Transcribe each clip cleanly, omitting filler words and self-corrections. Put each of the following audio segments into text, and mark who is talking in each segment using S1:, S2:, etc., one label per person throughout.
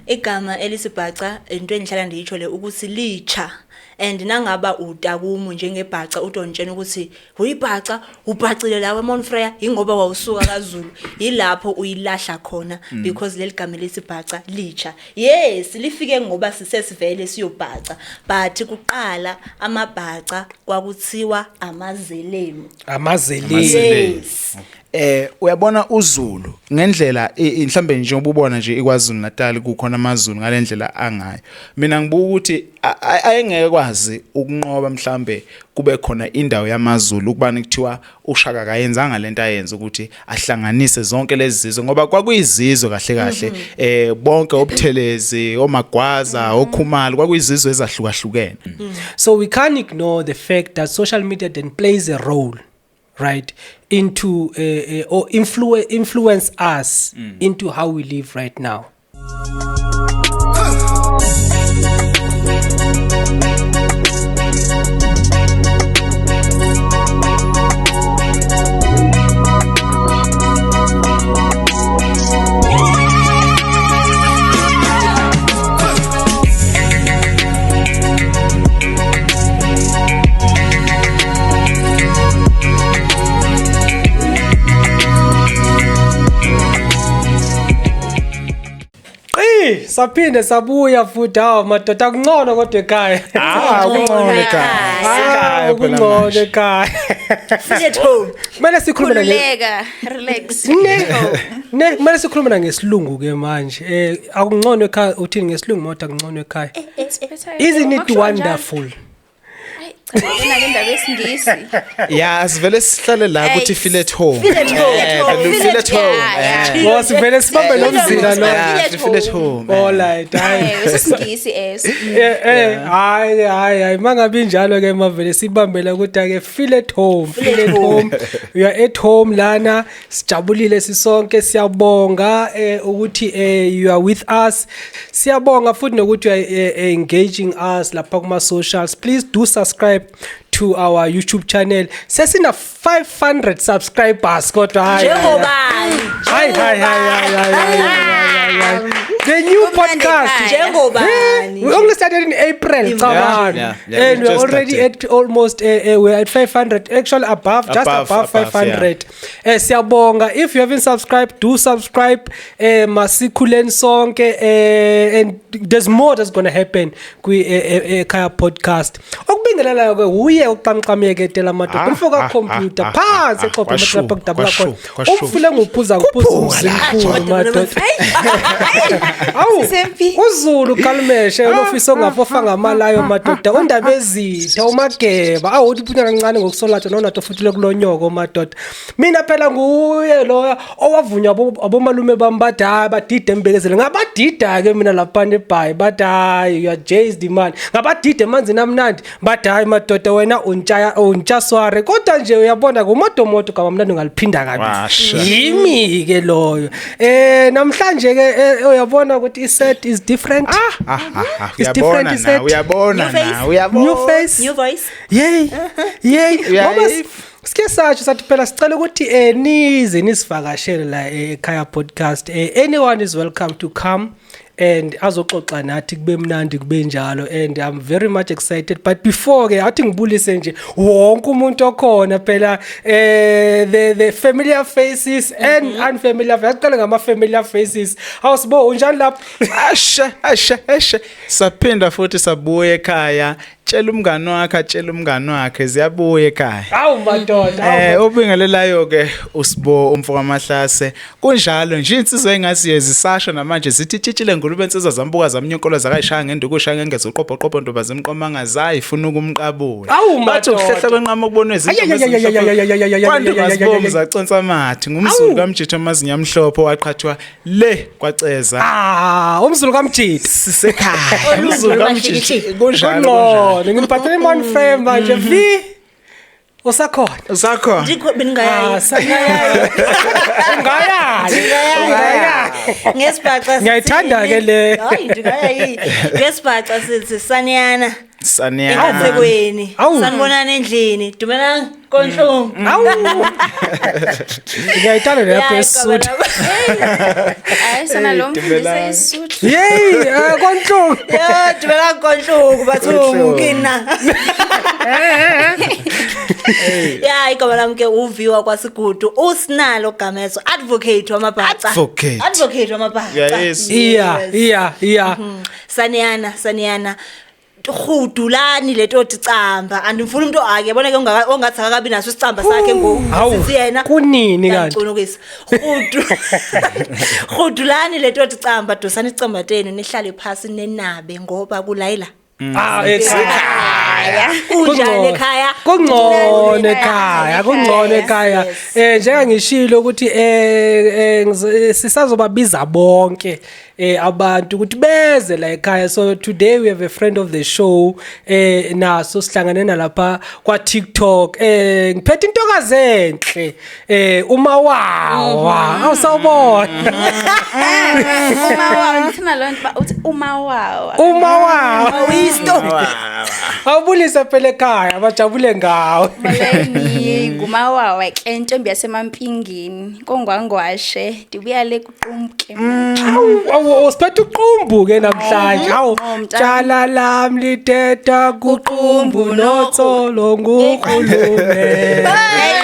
S1: Igama elisibhaca into engihlala ndiyitsho le ukuthi licha, and nangaba utakumu njengebhaca utontshena ukuthi uyibhaca, ubhacile lawe Mount Frere, ingoba wawusuka kaZulu, yilapho uyilahla khona, because leli gama elisibhaca licha. Yes, lifike ngoba sisesivele siyobhaca, but kuqala amabhaca kwakuthiwa amazelemu.
S2: Amazelemu.
S1: Yes.
S3: Uyabona uZulu ngendlela mhlambe njengoba ubona nje iKwaZulu Natal kukhona amaZulu ngalendlela angayo, mina ngibuka ukuthi ayengeke kwazi ukunqoba mhlambe kube khona indawo yamaZulu ukubani kuthiwa uShaka kayenzanga lento ayenza ukuthi ahlanganise zonke lezi zizwe, ngoba kwakuyizizwe kahle kahle, bonke oButhelezi, oMagwaza, oKhumalo, kwakuyizizwe ezahlukahlukene.
S2: So we can't ignore the fact that social media then plays a role, right, into or influence us into how we live right now. Qi, saphinde sabuya futhi. Hawu madoda, akungcono kodwa ekhaya.
S3: Ah, kungcono ekhaya.
S2: Ah,
S3: Sekhaya phela
S2: kungcono
S3: manje.
S2: ekhaya.
S1: Feel at home.
S2: Kumele sikhulume
S4: Khululeka, relax.
S2: Ne, kumele sikhulume na ngesilungu ke manje. Akungcono ekhaya, uthini ngesilungu mawuthi akungcono ekhaya?
S4: It's better.
S2: Isn't it
S4: Makusho njalo.
S2: wonderful?
S4: Hayi, cha, lena le ndaba yesiNgisi.
S3: Ya, sivele sihlale la ukuthi feel at home.
S1: Feel at home.
S3: Vele feel at home.
S4: Yeah.
S2: Ngo sivele sibambe lo mzila lo.
S3: Yeah,
S4: Feel at
S3: feel at
S4: home.
S3: home.
S2: All right, hayi.
S4: Sesingisi eso.
S2: Hayi hayi hayi, mangabe injalo ke mavele sibambele ukuthi ake feel at home, feel at home. We are at home lana, sijabulile sisonke, siyabonga ukuthi you are with us. Siyabonga futhi nokuthi you are engaging us lapha kuma socials. Please do subscribe to our YouTube channel. Sesina 500 subscribers kodwa hayi.
S1: Njengobani?
S2: Hayi hayi hayi hayi hayi, hayi, hayi. The new
S4: Kumnandi
S2: podcast.
S4: ekhaya.
S1: Njengobani?
S2: We only started in April, cabanga.
S3: Yeah,
S2: And
S3: we
S2: we're
S3: just
S2: already
S3: started.
S2: at almost we're at 500, actually above, just
S3: Above,
S2: above,
S3: above,
S2: 500. Siyabonga. If you haven't subscribed, do subscribe. Masikhuleni sonke, and there's more that's going to happen kwi Ekhaya podcast. Okubingelelayo ke uye uqamqamyeke tela madoda.
S3: Ah,
S2: Umfo ka
S3: ah,
S2: computer
S3: ah,
S2: phansi
S3: ah,
S2: exophe
S3: kwashu,
S2: lapha kudabula
S3: kwashu,
S2: khona.
S3: kwashu.
S2: Umfule nguphuza nguphuza umzimkhulu madoda. Awu,
S4: Sisempi.
S2: uZulu Kalmeshe unofisa ongafofa ngamalayo madoda, undaba ezitha uMageba, awuthi uphunya kancane ngokusolatha nonato futhi kulonyoko madoda. Mina phela nguye loya owavunywa abomalume bami, bathi hayi badide embekezele, ngabadida ke mina lapha eBhayi, bathi hayi you are jazed man, ngabadida emanzini amnandi, bathi hayi madoda wena untshaya untshasware, kodwa nje uyabona ngumotomoto gama mnandi ungaliphinda kabi.
S3: Washa.
S2: Yimi ke loyo. Namhlanje ke uyabona ukuthi i-set is different.
S3: Ah, ah, ah,
S2: It's
S3: uyabona
S2: different,
S3: na,
S2: is it?
S3: uyabona
S1: New face.
S3: na, uyabona.
S2: New face.
S1: New voice.
S2: Yey. Yey.
S3: Uyayi-
S2: Ngoba sike satsho sathi phela sicela ukuthi nize nisivakashele la ekhaya podcast. Anyone is welcome to come and azoxoxa nathi, kube mnandi kube njalo, and I'm very much excited. But before ke athi ngibulise nje wonke umuntu okhona phela, the familiar faces and unfamiliar faces. Aqale ngama familiar faces. Awusibo, unjani lapho?
S3: Asha, asha, asha. Saphinda futhi sabuya ekhaya. Tshela umngani wakhe, atshela umngani wakhe, ziyabuya ekhaya.
S2: Awu madoda.
S3: Obingelelayo ke uSibo umfo kaMahlase. Kunjalo nje, insizwa engathi zisasho namanje zithi tshitshile ngulube, insizwa zambuka zamnyonkolo zakayishaya ngenduku, ushaya ngengezo uqopho qopho, ntoba zimqomanga zayifuna ukumqabula.
S2: Awu,
S3: Bathi
S2: madoda.
S3: ukuhlehla kwenqama okubonwe izinto. Kwantu ngazibomvu zaconsa amathi ngumzulu kaMjitho amazinyo amhlophe waqhathwa le kwaceza.
S2: Ah, umzulu kaMjitho.
S3: Sisekhaya. Umzulu kaMjitho. Kunjalo kunjalo.
S2: Kungcono ngiphathele imon frame manje V. Usakhona?
S3: Usakho.
S1: Ndikho bengingayayi.
S2: Ah, sakhona. Ungayayi. Ungayayi.
S1: Ngesibhaca.
S2: Ngiyayithanda ke le.
S1: Hayi, ndingayayi. Ngesibhaca sithi saniyana.
S3: Saniyana.
S1: Ekasekweni.
S2: Awu.
S1: Sanibonani endlini. Dumelang konhlungu.
S2: Awu. Ngiyayithanda le yakho yesiSuthu.
S4: Hayi sana lo mfundisa
S3: Dumelang.
S4: isuthu.
S2: Yey, konhlungu.
S1: Ya, dumelang konhlungu bathungu kina. Ya, igama lami ke uviwa kwaSigudu, uSinalo Gamezo, advocate wamabhaca.
S3: Advocate.
S1: Advocate wamabhaca.
S3: Yes.
S2: Iya, iya, iya.
S1: Saniyana, saniyana. Rhudulani letoti camba. Andifuni umuntu ake yabona ke ongathi akakabi naso isicamba sakhe ngoku.
S2: Hawu,
S1: Sithi yena.
S2: kunini kanti?
S1: Ngiyacunukisa. Rhudu. Rhudulani letoti camba, dosani icamba tenu nihlale phasi nenabe ngoba kulayila.
S2: Ah, ekhaya.
S1: Kunjani ekhaya?
S2: Kungcono ekhaya, kungcono ekhaya.
S1: Yes.
S2: Njenga ngishilo ukuthi sisazobabiza bonke abantu ukuthi beze la ekhaya. So today we have a friend of the show, naso sihlangane nalapha kwa TikTok. Ngiphethe intokazi enhle, uMawawa. Awusawubona.
S4: Uma wawo ngithanda lo nto uthi uma wawo.
S2: uMawawa.
S1: Wisto.
S2: Awubulise phela ekhaya, bajabule ngawe.
S4: Molweni ngumawawa ke intombi yasemampingini kongwangwashe ndibuya le kuqumke.
S2: Awu, awu, siphethe uqumbu ke namhlanje. Awu,
S4: Oh, mntana.
S2: tshala lami lithetha kuqumbu notsolo ngukhulume.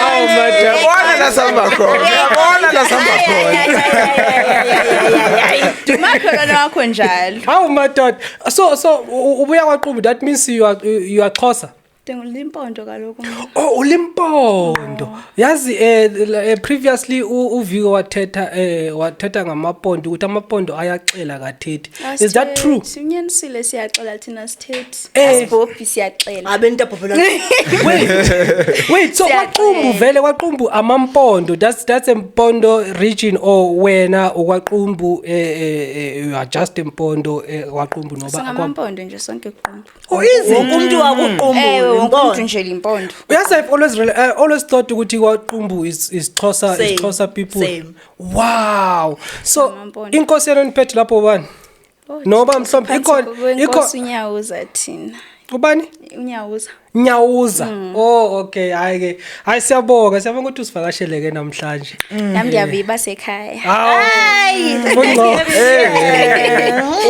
S2: Awu madam.
S3: Yabona la sihamba khona. Yabona la sihamba khona.
S4: Dumakholwana wakho njalo.
S2: Awu madoda. So ubuya kwaqumbu, that means you are Xhosa.
S4: Ndingulimpondo kaloku.
S2: Oh, ulimpondo. Yazi, previously uViko wathetha ngamapondo ukuthi amapondo ayaxela kathethi. Is that true?
S4: Sinyanisile, siyaxela thina sithethi. Asibhobhi, siyaxela.
S1: Abento bhobhela.
S2: Wait, wait, so
S4: Siyaxela.
S2: kwaqumbu vele, kwaqumbu amampondo, that's a mpondo region, or wena okwaqumbu, you are just mpondo, kwaqumbu noba
S4: Singamampondo nje sonke kuqumbu.
S2: Oh, is it?
S1: Wonke umuntu wakuqumbu.
S4: Ewe, wonke umuntu
S1: Impondo.
S4: nje limpondo.
S2: Yes, I've always thought ukuthi kwaqumbu is Xhosa, is
S1: Same,
S2: Xhosa people.
S1: same.
S2: Wow. So
S4: Amampondo.
S2: inkosi yenu niphethe lapho bani?
S4: Oh,
S2: Noba mhlawumbe
S4: Phansi
S2: ikho
S4: kwenkosi uNyawuza thina.
S2: Ubani?
S4: UNyawuza.
S2: Nyawuza. Oh, okay. Hayi ke. Hayi, siyabonga. Siyabonga ukuthi usivakashele ke namhlanje.
S4: Nami ndiyaviba sekhaya.
S2: Hayi. Kungcono.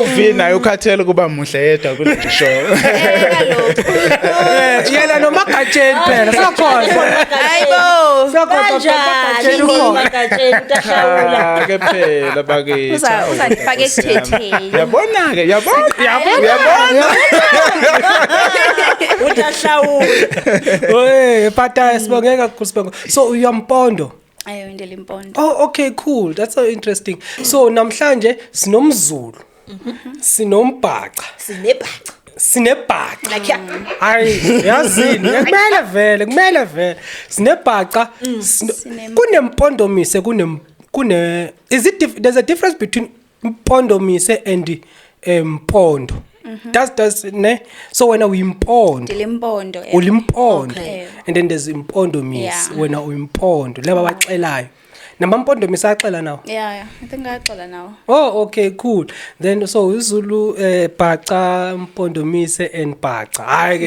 S3: Uvi naye ukhathele kuba muhle yedwa kule show.
S4: Eh kaloku.
S2: Yena nomagatsheni phela. Siyakhona.
S4: Hayibo.
S2: Siyakhona.
S1: Kanjani
S2: Ukhona.
S1: magatsheni utashawula.
S3: Ah, ke phela bakithi.
S4: Uzandifaka ekuthetheni.
S3: Yabona ke, yabona. Yabona.
S1: Utashawula.
S2: Hey, pata sibonge kakhulu, sibonge. So uyampondo.
S4: Ayo ndilimpondo.
S2: Oh, okay, cool. That's so interesting. So namhlanje sinomZulu. Sinombhaca.
S1: Sinebhaca.
S2: Sinebhaca.
S1: Nakya.
S2: Hayi, yazini, kumele vele, kumele vele. Sinebhaca, kunempondomise, kune there's a difference between mpondomise and mpondo. Does ne? So wena uyimpondo.
S4: Ndilimpondo.
S2: Ulimpondo.
S1: Okay.
S2: And then there's impondomise,
S4: Yeah.
S2: wena uyimpondo. Laba baxelayo. Namampondomise axela nawo.
S4: Yeah, I think ngaxela nawo.
S2: Oh, okay, cool. Then so uZulu, Bhaca, Mpondomise and Bhaca. Hayi ke,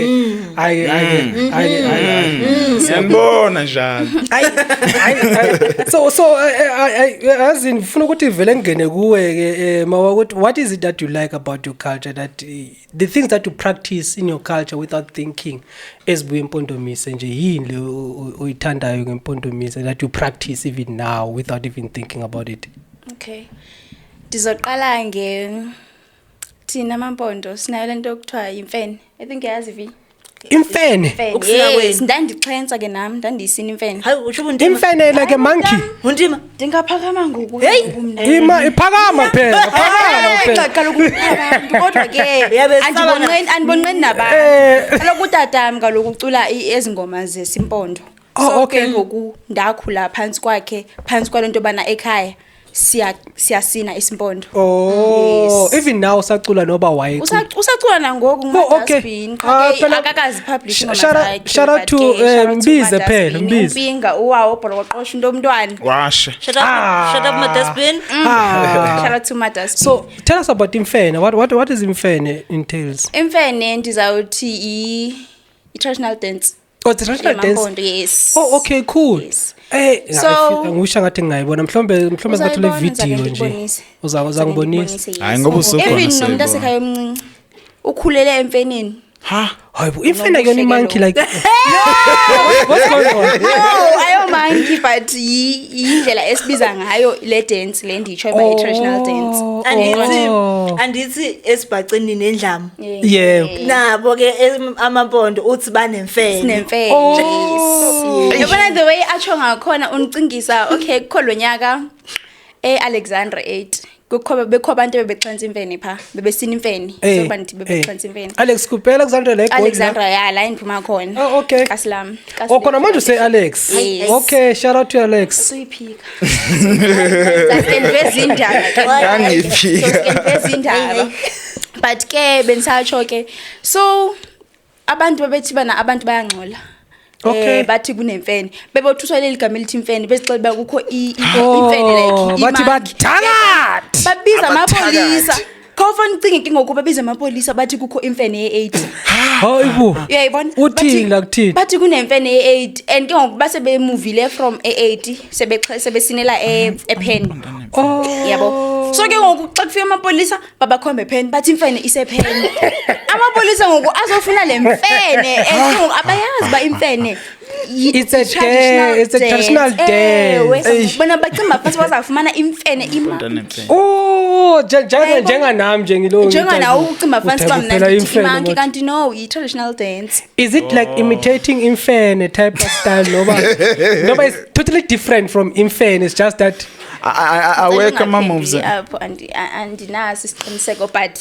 S2: hayi hayi hayi hayi.
S3: Ngiyabona njalo.
S2: Hayi hayi. So as in ngifuna ukuthi vele ngene kuwe ke, mawa, ukuthi what is it that you like about your culture, that the things that you practice in your culture without thinking ezibuye empondomise nje, yini le oyithandayo ngempondomise that you practice even now without even thinking about it?
S4: Okay. Ndizoqala nge thina amampondo sinayo lento okuthiwa imfene. I think yazi vi.
S2: Imfene.
S4: Imfene.
S1: Ukusina
S4: Yes,
S1: kwenu.
S4: ndandixhentsa ke nami, ndandiyisina imfene.
S1: Hayi, usho ubuntima.
S2: Imfene like a monkey.
S1: Untima.
S4: Ndingaphakama ngoku
S1: Hey!
S4: ngoku mna.
S2: Ima iphakama phela, phakama phela.
S4: Kaloku abantu kodwa ke
S1: Uyabesaba na-
S4: andibonqeni nabantu. Kaloku utatam kaloku ucula ezi ngoma zesimpondo.
S2: Oh,
S4: So
S2: okay.
S4: ke ngoku ndakhula phantsi kwakhe, phantsi kwale nto yobana ekhaya Siyasina isimpondo.
S2: Oh,
S4: Yes.
S2: even now usacula noba wayecula?
S4: Usacula nangoku.
S2: Oh, okay.
S4: nguMadustbin.
S2: Ah,
S4: Qha ke
S2: phela-
S4: akakazi publish ingoma zakhe,
S2: shout out
S4: but
S2: to,
S4: ke, shout out to
S2: Mbize phela,
S4: Madustbin.
S2: Mbize.
S4: Umpinga uwawo bholokoqosha into omntwana.
S3: Washa.
S1: Shut up,
S2: Ah.
S1: shut up, Madustbin.
S2: Ah.
S4: Shout out to Madustbin.
S2: So tell us about imfene. What is imfene entails?
S4: Imfene ndizawuthi i-traditional dance.
S2: Oh, it's a traditional dance.
S4: Yamampondo, yes.
S2: Oh, okay, cool.
S4: Yes.
S2: Eh,
S4: So-
S2: ngisho ngathi ngingayibona. Mhlombe singathole
S4: Uzayibona,
S2: video
S4: ngizake
S2: nje.
S4: ndikubonise.
S2: Uzangibonisa.
S4: Ngikubonise, yes.
S3: Hayi, ngoba usukhona
S4: Even
S3: siyayibona.
S4: nomntasekhaya omncinci ukhulele emfeneni.
S3: Ha.
S2: Hayibo, imfene kuyona i-monkey like. What's going on?
S4: No, ayo-monkey, but yindlela esibiza ngayo le dance le nditsho uba yi-traditional dance.
S1: Andithi
S2: Oh.
S1: andithi esibhaceni nendlamu.
S2: Yebo.
S1: Nabo ke amampondo uthi banemfene.
S4: Sinemfene.
S2: Oh.
S4: Yes. Yabona the way atsho ngakhona unicingisa, okay, kukho lo nyaka e-Alexandra 8 kukho bekho abantu bebexhentsa imfene pha, bebesina imfene.
S2: Eh,
S4: So bantu bebexhentsa imfene.
S2: Alex Cooper, Alexandra la eGoli la?
S4: Alexandra, ya, la endiphuma khona.
S2: Oh, okay.
S4: Kasilam.
S2: Oh, khona manje use Alex.
S4: Yes.
S2: Okay, shout out to Alex.
S4: Suyiphika. Saskenveza indaba ke.
S3: Ngangiphika.
S4: Saskenveza indaba. But ke bendisatsho ke. So abantu babethi bana abantu bayangxola.
S2: Okay.
S4: Bathi kunemfene. Bebothuswa leli gama elithi imfene, bezixela uba kukho
S2: Oh,
S4: imfene like
S2: bathi
S4: i-monkey.
S2: bathakathi.
S4: Babiza amapolisa.
S3: Abathakathi.
S4: Khawufane ucinge ke ngoku babiza amapolisa bathi kukho imfene ye-8.
S2: Hayibo.
S4: Uyayibona?
S2: Uthini la kuthini?
S4: Bathi kunemfene ye-8 and ke ngoku base bemuvile from e-8 sebesinela ePen.
S2: Oh.
S4: Yabo. So ke ngoku xa kufika amapolisa babakhomba ePen, bathi imfene isePen. Amapolisa ngoku azofuna le mfene and ke ngoku abayazi uba imfene
S2: It's a dance, it's a traditional
S4: Ewe,
S2: dance.
S4: bona bacinga phantsi bazawufumana imfene
S3: Ntemfene.
S2: Oh,
S4: Uyayibona?
S2: njenganami nje ngilo.
S4: Njenganawe ucimba phantsi uba mna
S2: Uthi
S4: ndithi
S2: imfene
S4: i-monkey,
S2: manje.
S4: kanti no, yi-traditional dance.
S2: Is it like imitating imfene type of style noba it's totally different from imfene, it's just that
S3: Awekho ama moves.
S4: Apho andinaso isiqiniseko, but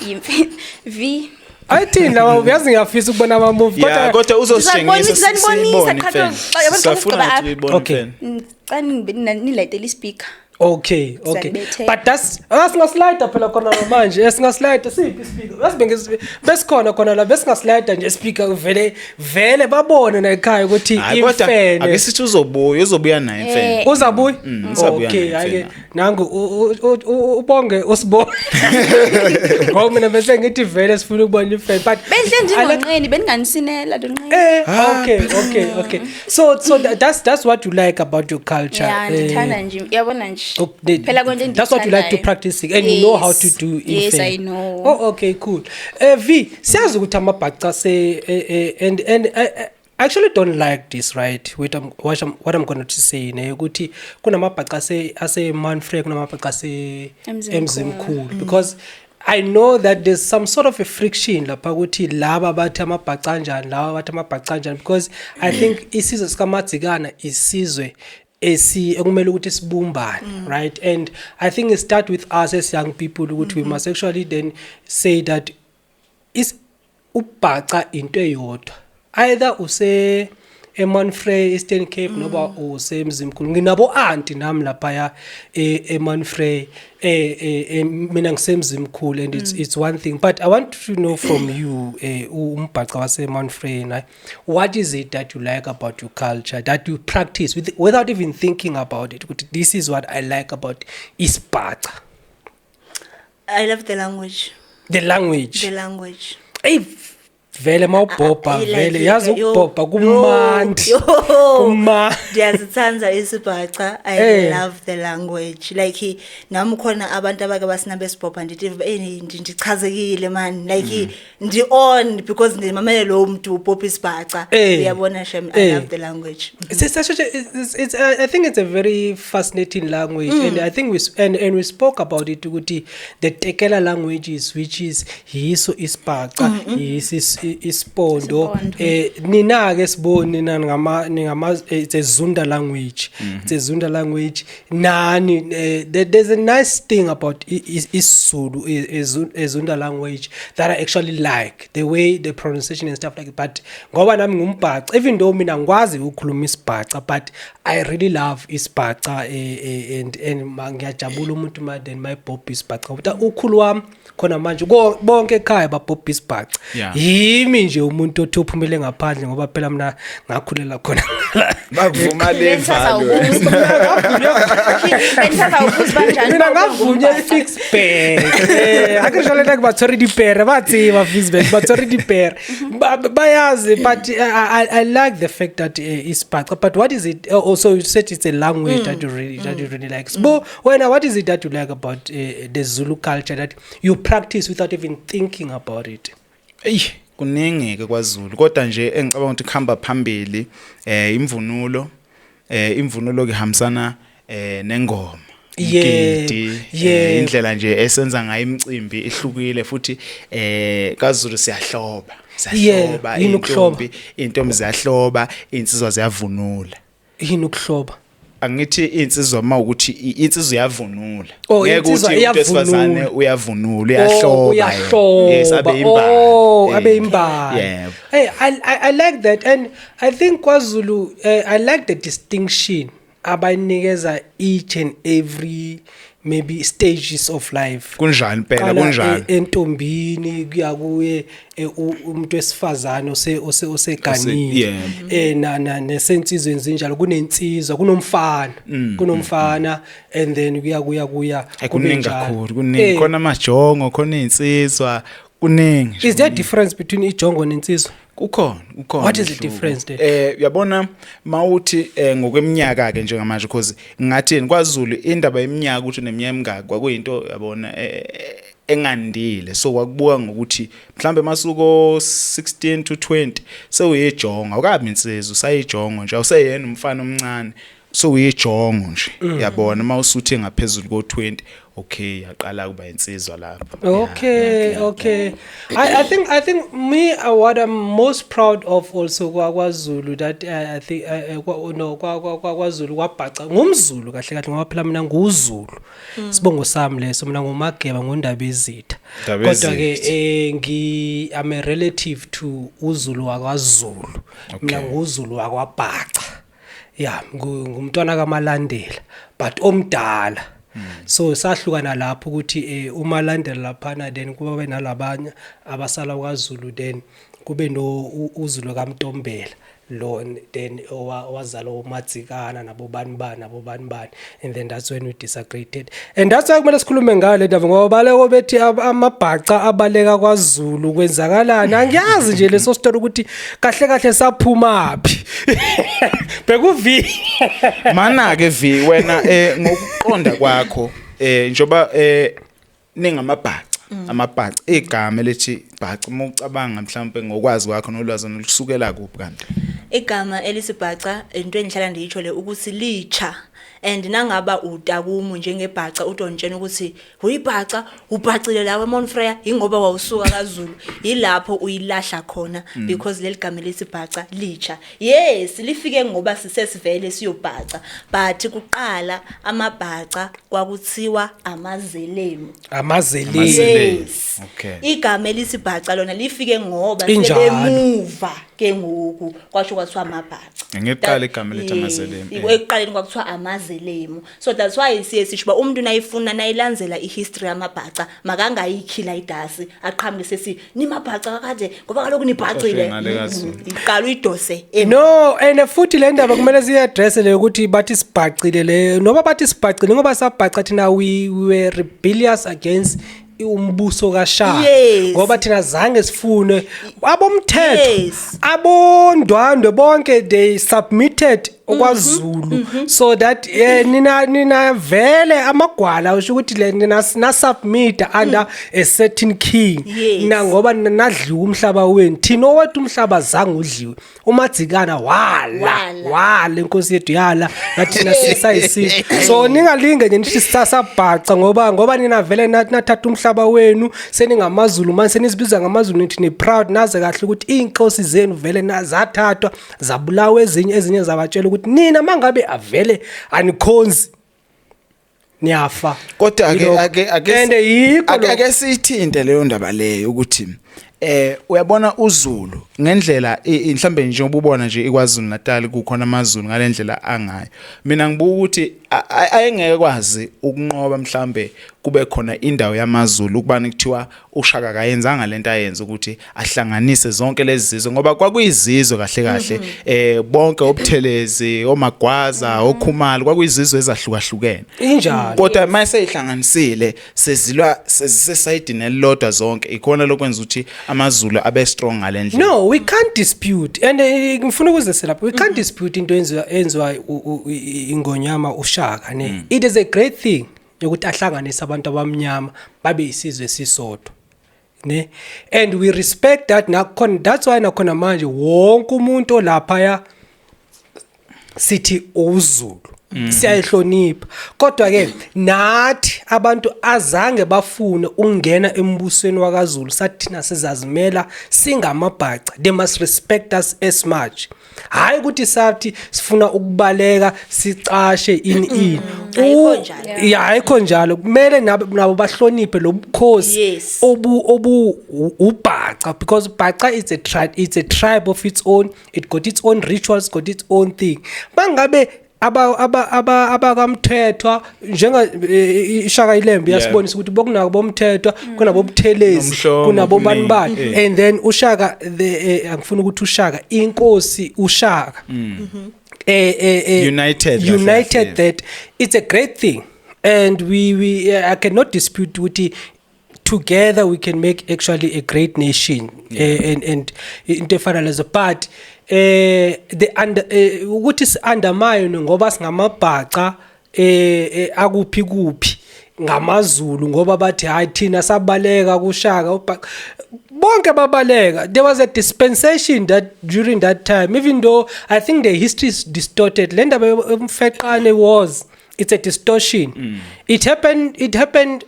S4: yimfene v.
S2: Ayithini lawa, uyazi ngiyafisa ukubona ama movie.
S3: Yeah, kodwa uzositshengisa.
S4: Ndizanibonisa
S3: siyibone
S4: qha
S3: imfene.
S4: xa
S3: Sisafuna
S4: ugqiba
S3: ukuthi
S4: apha.
S3: uyibone
S2: Okay.
S3: imfene.
S4: Xa nilayitele ispeaker.
S2: Okay.
S4: Sizalibethela.
S2: But that's singaslide phela khona manje, singaslide siphi speaker? Yazi besikhona khona la, besingaslide nje speaker vele vele babone na ekhaya ukuthi
S3: Hayi, kodwa ake
S2: imfene.
S3: sithi uzobuya naye imfene.
S2: Uzabuya?
S3: Uzabuya
S2: Okay,
S3: naye
S2: hayi
S3: imfene.
S2: nangu ubonge usibonge. Ngoba mina bese ngithi vele sifuna ukubona imfene, but
S4: Benhle
S2: I like-
S4: njengonqeni bendinganisinela lonqeni.
S2: Okay. So that's what you like about your culture.
S4: Ya, ndithanda nje, uyabona nje.
S2: Oh,
S4: Phela konke
S2: that's what you like to
S4: endikuthandayo.
S2: practice and you know how to
S4: Yes.
S2: do
S4: Yes,
S2: imfene.
S4: I know.
S2: Oh, okay, cool. V, siyazi ukuthi amabhaca se and I actually don't like this, right? Wait, what I'm going to say ne ukuthi kunamabhaca ase Mount Frere, kunamabhaca ase
S4: Emzimkhulu.
S2: Emzimkhulu, because I know that there's some sort of a friction lapha ukuthi laba bathi amabhaca kanjani, laba bathi amabhaca kanjani, because I think isizwe sikaMadzikana isizwe esi ekumele ukuthi sibumbane, right? And I think it start with us as young people ukuthi we must actually then say that is ubhaca into eyodwa, either use eMount Frere, Eastern Cape, noba usemzimkhulu. Nginabo auntie nami lapha eMount Frere, mina ngisemzimkhulu, and it's one thing. But I want to know from you, umbhaca wase Mount Frere, na, what is it that you like about your culture that you practice without even thinking about it, ukuthi this is what I like about isibhaca?
S1: I love the language.
S2: The language.
S1: The language.
S2: Ey, vele mawubhobha
S1: Like,
S2: vele yazi
S1: yo,
S2: ukubhobha kumandi.
S1: yo,
S2: Kuma
S1: Ndiyazithanda isibhaca. I love the language. Like nami khona abantu abake basina besibhobha ndithi eh ndichazekile man, like ndi on because ndimamele lo muntu ubhobha isibhaca. Uyabona shem, I love the language.
S2: It's such a, it's I think it's a very fascinating language, and I think we and we spoke about it ukuthi the Tekela languages, which is yiso isibhaca, yiso isipondo.
S4: Isipondo.
S2: Nina ke siboni nina ningama it's a Zunda language. It's a Zunda language. Nani there's a nice thing about isiZulu, a Zunda language that I actually like the way the pronunciation and stuff like that. But ngoba nami ngumbhaca, even though mina ngikwazi ukukhuluma isibhaca, but I really love isibhaca, and ngiyajabula umuntu ma then mayibhobha isibhaca, kodwa ukhulu wami khona manje bonke ekhaya babhobha isibhaca. Yimi nje umuntu othi uphumele ngaphandle, ngoba phela mina ngakhulela khona.
S3: Bakuvuma le
S4: Benithatha
S3: valo.
S4: Benithatha ubuzi banjani?
S2: Mina ngavunywa e-Ficksburg. Akhe jwale nna ke ba tshwere dipere, ba tseba Ficksburg ba tshwere dipere. Bayazi, but I like the fact that isibhaca. But what is it, also you said it's a language that you really like. Sbo, wena, what is it that you like about the Zulu culture that you practice without even thinking about it?
S3: Eyi, kuningi ke kwaZulu, kodwa nje engicabanga ukuthi kuhamba phambili imvunulo. Imvunulo ke ihambisana nengoma, umgidi, indlela nje esenza ngayo imicimbi ihlukile futhi. KaZulu siyahloba, siyahloba.
S2: Yini ukuhloba?
S3: Intombi ziyahloba, insizwa ziyavunula.
S2: Yini ukuhloba?
S3: Angithi insizwa, mawukuthi insizwa iyavunula.
S2: Oh,
S3: Ngeke
S2: insizwa
S3: uthi umuntu wesifazane
S2: iyavunula.
S3: uyavunula, uyahloba yena.
S2: Uyahloba.
S3: Yes, abe imbali.
S2: Oh, abe imbali.
S3: Yebo.
S2: Hey, I like that, and I think KwaZulu, I like the distinction abayinikeza each and every maybe stages of life.
S3: Kunjani impela.
S2: Qala
S3: Kunjani.
S2: Entombini kuya kuye umuntu wesifazane ose oseganile. Na nesensizweni zinjalo, kunensizwa, kunomfana, kunomfana, and then kuya
S3: Hayi,
S2: kube
S3: kuningi
S2: njalo.
S3: kakhulu, kuningi. Khona amajongo, khona izinsizwa, kuningi nje.
S2: Is there a difference between ijongo nensizwa?
S3: Kukhona, kukhona
S2: What is the
S3: umehluko.
S2: difference there?
S3: Uyabona mawuthi ngokweminyaka ke njengamanje, because ngathini, kwaZulu indaba yeminyaka, ukuthi uneminyaka emingaki, kwakuyinto, yabona, engandile. So kwakubuka ngokuthi mhlambe masuko 16 to 20 sewuyijongo, awukabi insizwa, usayijongo nje, awuseyena umfana omncane, so uyijongo nje, yabona. Mawusuthe ngaphezulu ko 20, okay, yaqala kuba insizwa lapho.
S2: Okay. I think me, what I'm most proud of also kwaZulu, that I think no, kwaZulu, kwabhaca, ngumZulu kahle kahle, ngoba phela mina nguZulu. Sibongo sami leso, mina nguMageba, ngondaba ezitha.
S3: Ndabezitha.
S2: Kodwa ke ngi I'm a relative to uZulu wakwaZulu. Mina nguZulu wakwaBhaca. Yeah, ngumntwana kaMalandela but omdala. So sahlukana lapho ukuthi uMalandela laphana, then kuba nalabanye abasala kwaZulu, then kube no uZulu kaMntombela lo, then owazalwa uMadzikana nabo bani bani nabo bani bani, and then that's when we disagreed, and that's why kumele sikhulume ngayo le ndaba, ngoba baleko bethi amabhaca abaleka kwaZulu, kwenzakalani? Angiyazi nje leso story ukuthi kahle kahle saphuma phi, bekuvi.
S3: Mana ke V, wena ngokuqonda kwakho, njoba ningamabhaca, amabhaca, igama elithi bhaca, uma ucabanga mhlawumbe ngokwazi kwakho nolwazi olukusukela kuphi kanti?
S1: Igama elisibhaca, into engihlala ndiyitsho le ukuthi litsha, and nangaba utakumu njengebhaca utontshena ukuthi uyibhaca, ubhacile lawe eMount ingoba wawusuka kaZulu, yilapho uyilahla khona, because leli gama lesibhaca litsha. Yes, lifike ngoba sisesivele siyobhaca, but kuqala amabhaca kwakuthiwa amazelemu.
S2: Amazelemu.
S3: Amazelemu.
S1: Yes.
S3: Okay.
S1: Igama elisibhaca lona lifike ngoba
S2: Injalo.
S1: sebemuva ke ngoku kwasho kwathiwa amabhaca.
S3: Ngiqala igama elithi amazelemu,
S1: Yes, ekuqaleni kwakuthiwa amazelemu, so that's why siye sisho uba umuntu nayifuna nayilandzela ihistory yamabhaca makangayikhila idasi aqhamuke sesi nimabhaca kakade, ngoba kaloku nibhacile.
S3: Xoshwe ngale kaZulu.
S1: Iqala uyidose.
S2: No, and futhi le ndaba kumele siyi-address le ukuthi bathi sibhacile le, noba bathi sibhacile ngoba sabhaca thina, we were rebellious against umbuso kaShaka. Ngoba thina zange sifune abomthetho, abondwandwe bonke, they submitted. okwaZulu, so that nina vele amagwala, usho ukuthi le nina na submit under a certain king. Na ngoba nadliwa umhlaba wenu, thina owethu umhlaba zange udliwe. Umadzikana wala.
S1: Wala.
S2: Wala, inkosi yethu yala, nathina sisayisizwe, so ningalinge nje nithi sisasabhaca, ngoba nina vele nathatha umhlaba wenu, seningamaZulu manje, senizibiza ngamaZulu, nithi ni proud. Naze kahle ukuthi iy'nkosi zenu vele zathathwa zabulawa, ezinye zabatshela ukuthi nina mangabe avele anikhonzi niyafa.
S3: Kodwa ake
S2: Yilokho.
S3: ake
S2: And yikho
S3: ake
S2: lokho.
S3: ake siyithinte leyo ndaba leyo ukuthi uyabona uZulu ngendlela mhlambe njengoba ubona nje iKwaZulu Natal kukhona amaZulu ngalendlela angayo. Mina ngibuka ukuthi ayengeke kwazi ukunqoba mhlambe kube khona indawo yamaZulu ukubani kuthiwa uShaka kayenzanga lento ayenza ukuthi ahlanganise zonke lezi zizwe, ngoba kwakuyizizwe kahle kahle bonke oButhelezi, oMagwaza, oKhumalo, kwakuyizizwe ezahlukahlukene.
S2: Injalo.
S3: Kodwa mase ihlanganisile sezilwa sezisesayidini elilodwa zonke, ikhona lokwenza ukuthi amaZulu abe strong ngalendlela.
S2: No, we can't dispute, and ngifuna ukuze lapho, we can't dispute into enziwa ingonyama uShaka, ne. It is a great thing yokuthi ahlanganise abantu abamnyama babe isizwe esisodwa, ne, and we respect that. Nakhona, that's why nakhona manje wonke umuntu olapha ya sithi uZulu, siyayihlonipha. Kodwa ke nathi abantu azange bafune ukungena embusweni wakaZulu, sathina sizazimela singamabhaca, they must respect us as much. Hayi ukuthi sathi sifuna ukubaleka sicashe ini ini.
S1: Ayikho njalo.
S2: Ya, ayikho njalo. Kumele nabo bahloniphe lobukhosi obu ubhaca, because bhaca is a tribe, it's a tribe of its own. It got its own rituals, got its own thing. Bangabe aba aba aba abakamthethwa njenga iShaka iLembe yasibonisa ukuthi bokunako bomthethwa, kunabo Buthelezi,
S3: Nomhlongo,
S2: kunabo bani bani.
S3: kuningi.
S2: And then uShaka the angifuni ukuthi uShaka, inkosi uShaka
S3: United kahle
S2: united
S3: kahle.
S2: That it's a great thing, and we I cannot dispute ukuthi together we can make actually a great nation, and into efana lezo. But the under ukuthi si undermine ngoba singamabhaca akuphi kuphi ngamaZulu, ngoba bathi hayi, thina sabaleka kuShaka, bonke babaleka. There was a dispensation that during that time, even though I think the history is distorted, le ndaba yomfeqane was, it's a distortion. It happened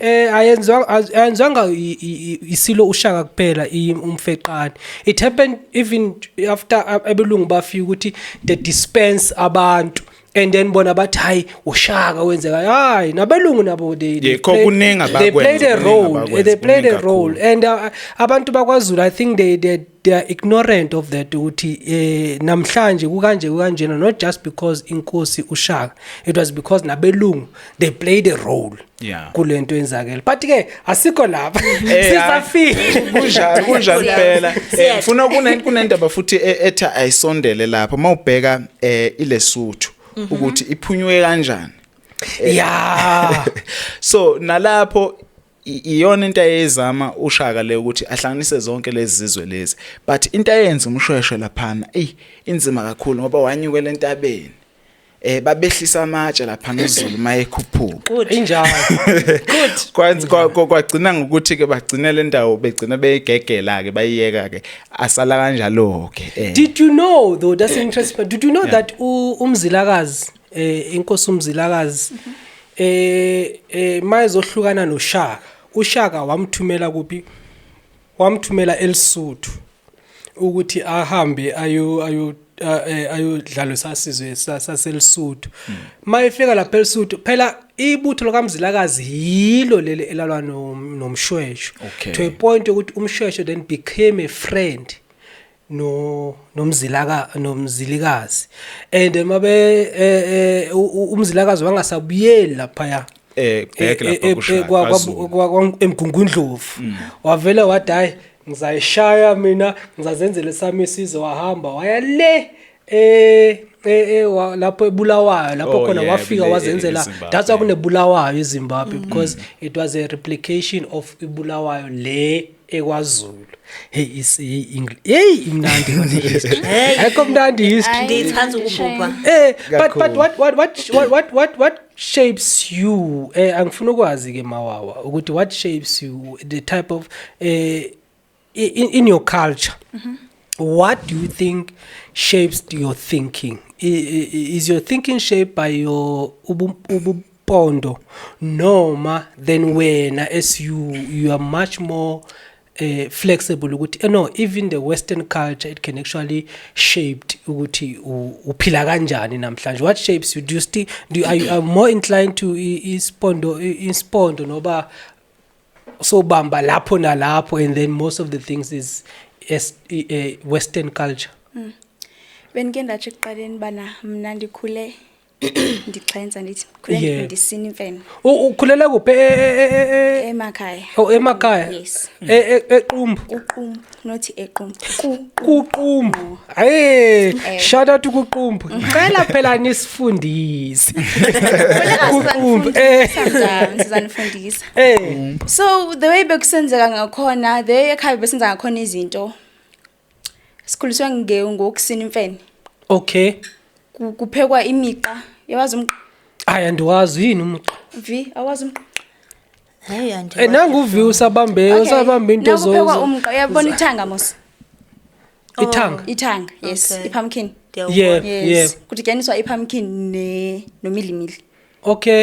S2: ayenziwanga isilo uShaka kuphela umfeqane. It happened even after abelungu bafika, ukuthi they dispense abantu and then bona bathi hayi, uShaka wenzeka. Hayi, nabelungu nabo they
S3: Yeah, kuningi
S2: they played a
S3: abakwenza, kuningi
S2: role.
S3: abakwenza,
S2: They played a
S3: kuningi
S2: role.
S3: kakhulu.
S2: And abantu bakwaZulu, I think they are ignorant of that, ukuthi namhlanje kukanje kukanjena, not just because inkosi uShaka, it was because nabelungu they played a role kulento enzakele. But ke asikho lapha, sisafika.
S3: Kunjalo, kunjalo phela. Ngifuna kunendaba futhi ethi ayisondele lapho mawubheka iLesotho ukuthi iphunywe kanjani. So nalapho iyona into ayezama uShaka le ukuthi ahlanganise zonke lezi zizwe lezi, but into ayenza umshweshwe laphana, ey, inzima kakhulu, ngoba wanyukela entabeni, babehlisa amatshe laphana uZulu mayekhuphuka.
S1: Good.
S2: Injalo.
S1: Good.
S3: Kwanzi kwagcina ngokuthi ke bagcine le ndawo, begcina beyigegela ke, bayiyeka ke, asala kanjalo ke.
S2: Did you know though, that's interesting. Did you know that uMzilakazi, inkosi uMzilakazi mayezohlukana noShaka, uShaka wamthumela kuphi? Wamthumela eLesotho ukuthi ahambe ayo ayodlala sasizwe saseLesotho. Mayefika lapha eLesotho phela, ibutho likaMzilakazi yilo leli elalwa noMshweshwe to a point ukuthi uMshweshwe then became a friend no nomzilaka noMzilikazi, and mabe uMzilakazi wangasabuyeli lapha
S3: Back lapha kuShaka, kwaZulu.
S2: eMgungundlovu, wavele wathi hayi, ngizayishaya mina, ngizazenzela sami isizwe. Wahamba waya le lapho eBulawayo lapho khona wafika wazenzela.
S3: eZimbabwe.
S2: That's why kuneBulawayo eZimbabwe, because it was a replication of iBulawayo le. ekwaZulu. Hey, is English, hey, imnandi kona history.
S1: Hey.
S2: Ayikho mnandi history.
S1: Ndiyithanda ukubhubha.
S2: But
S3: Kakhulu.
S2: what shapes you? Angifuna ukwazi ke, Mawawa, ukuthi what shapes you, the type of in your culture. What do you think shapes your thinking? Is your thinking shaped by your ubupondo noma then wena as you are much more flexible ukuthi no, even the western culture, it can actually shaped ukuthi uphila kanjani namhlanje? What shapes you? Do you still do you, are you are more inclined to ispondo noba sobamba lapho nalapho, and then most of the things is western culture?
S4: Bendike ndatsho ekuqaleni bana mna ndikhule ndixhentsa, ndithi ndikhule ndisina imfene.
S2: Ukhulela kuphi?
S4: Emakhaya.
S2: Oh, emakhaya.
S4: Yes.
S2: EQumbu.
S4: Uqumbu, nothi eQumbu, ku
S2: Kuqumbu. Hey,
S4: Eh.
S2: shout out kuQumbu. Cela phela nisifundise. Kuqumbu.
S4: Sizanifundisa. So the way bekusenzeka ngakhona, the way ekhaya besenza ngakhona izinto, sikhuliswe ngokusina imfene. Kuphekwa imiqa, yawazi umqa?
S2: Hayi, andiwazi, yini umqa?
S4: V, awazi umqa?
S1: Hey.
S2: Nangu uvi usabambe usabambe into zo.
S4: Nakuphekwa umqa, uyabona ithanga mos?
S2: Ithanga.
S4: Ithanga, yes. I-pumpkin.
S2: Yeah.
S4: Yes, kudityaniswa i-pumpkin nomilimili.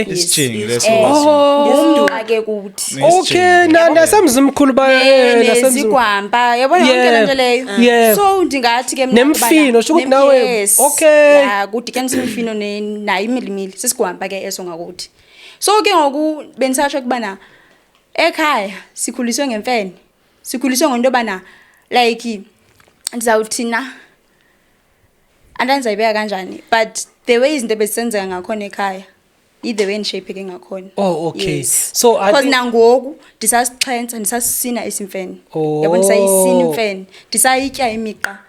S3: Isijingi leso.
S2: Oh.
S4: Umqa ke kuthi.
S2: Okay, na nasemzimkhulu ba nasemzimkhulu.
S4: Nezigwampa, yabona yonke loo nto leyo. So ndingathi ke mna
S2: Nemfino, sho ukuthi
S4: Yes. Ya, kudityaniswa imifino nayo imilimili, sisigwampa ke eso ngakuthi. So ke ngoku bendisatsho ukubana ekhaya sikhuliswe ngemfene, sikhuliswe ngento yobana, like, ndizawuthina, andandizayibeka kanjani, but the way izinto bezisenzeka ngakhona ekhaya, i-the way endishayipheke ngakhona.
S2: Oh, okay.
S4: Yes.
S2: So I
S4: Because nangoku ndisasixhentsa, ndisasisina isimfene. Yabo, ndisayisina imfene, ndisayitya imiqa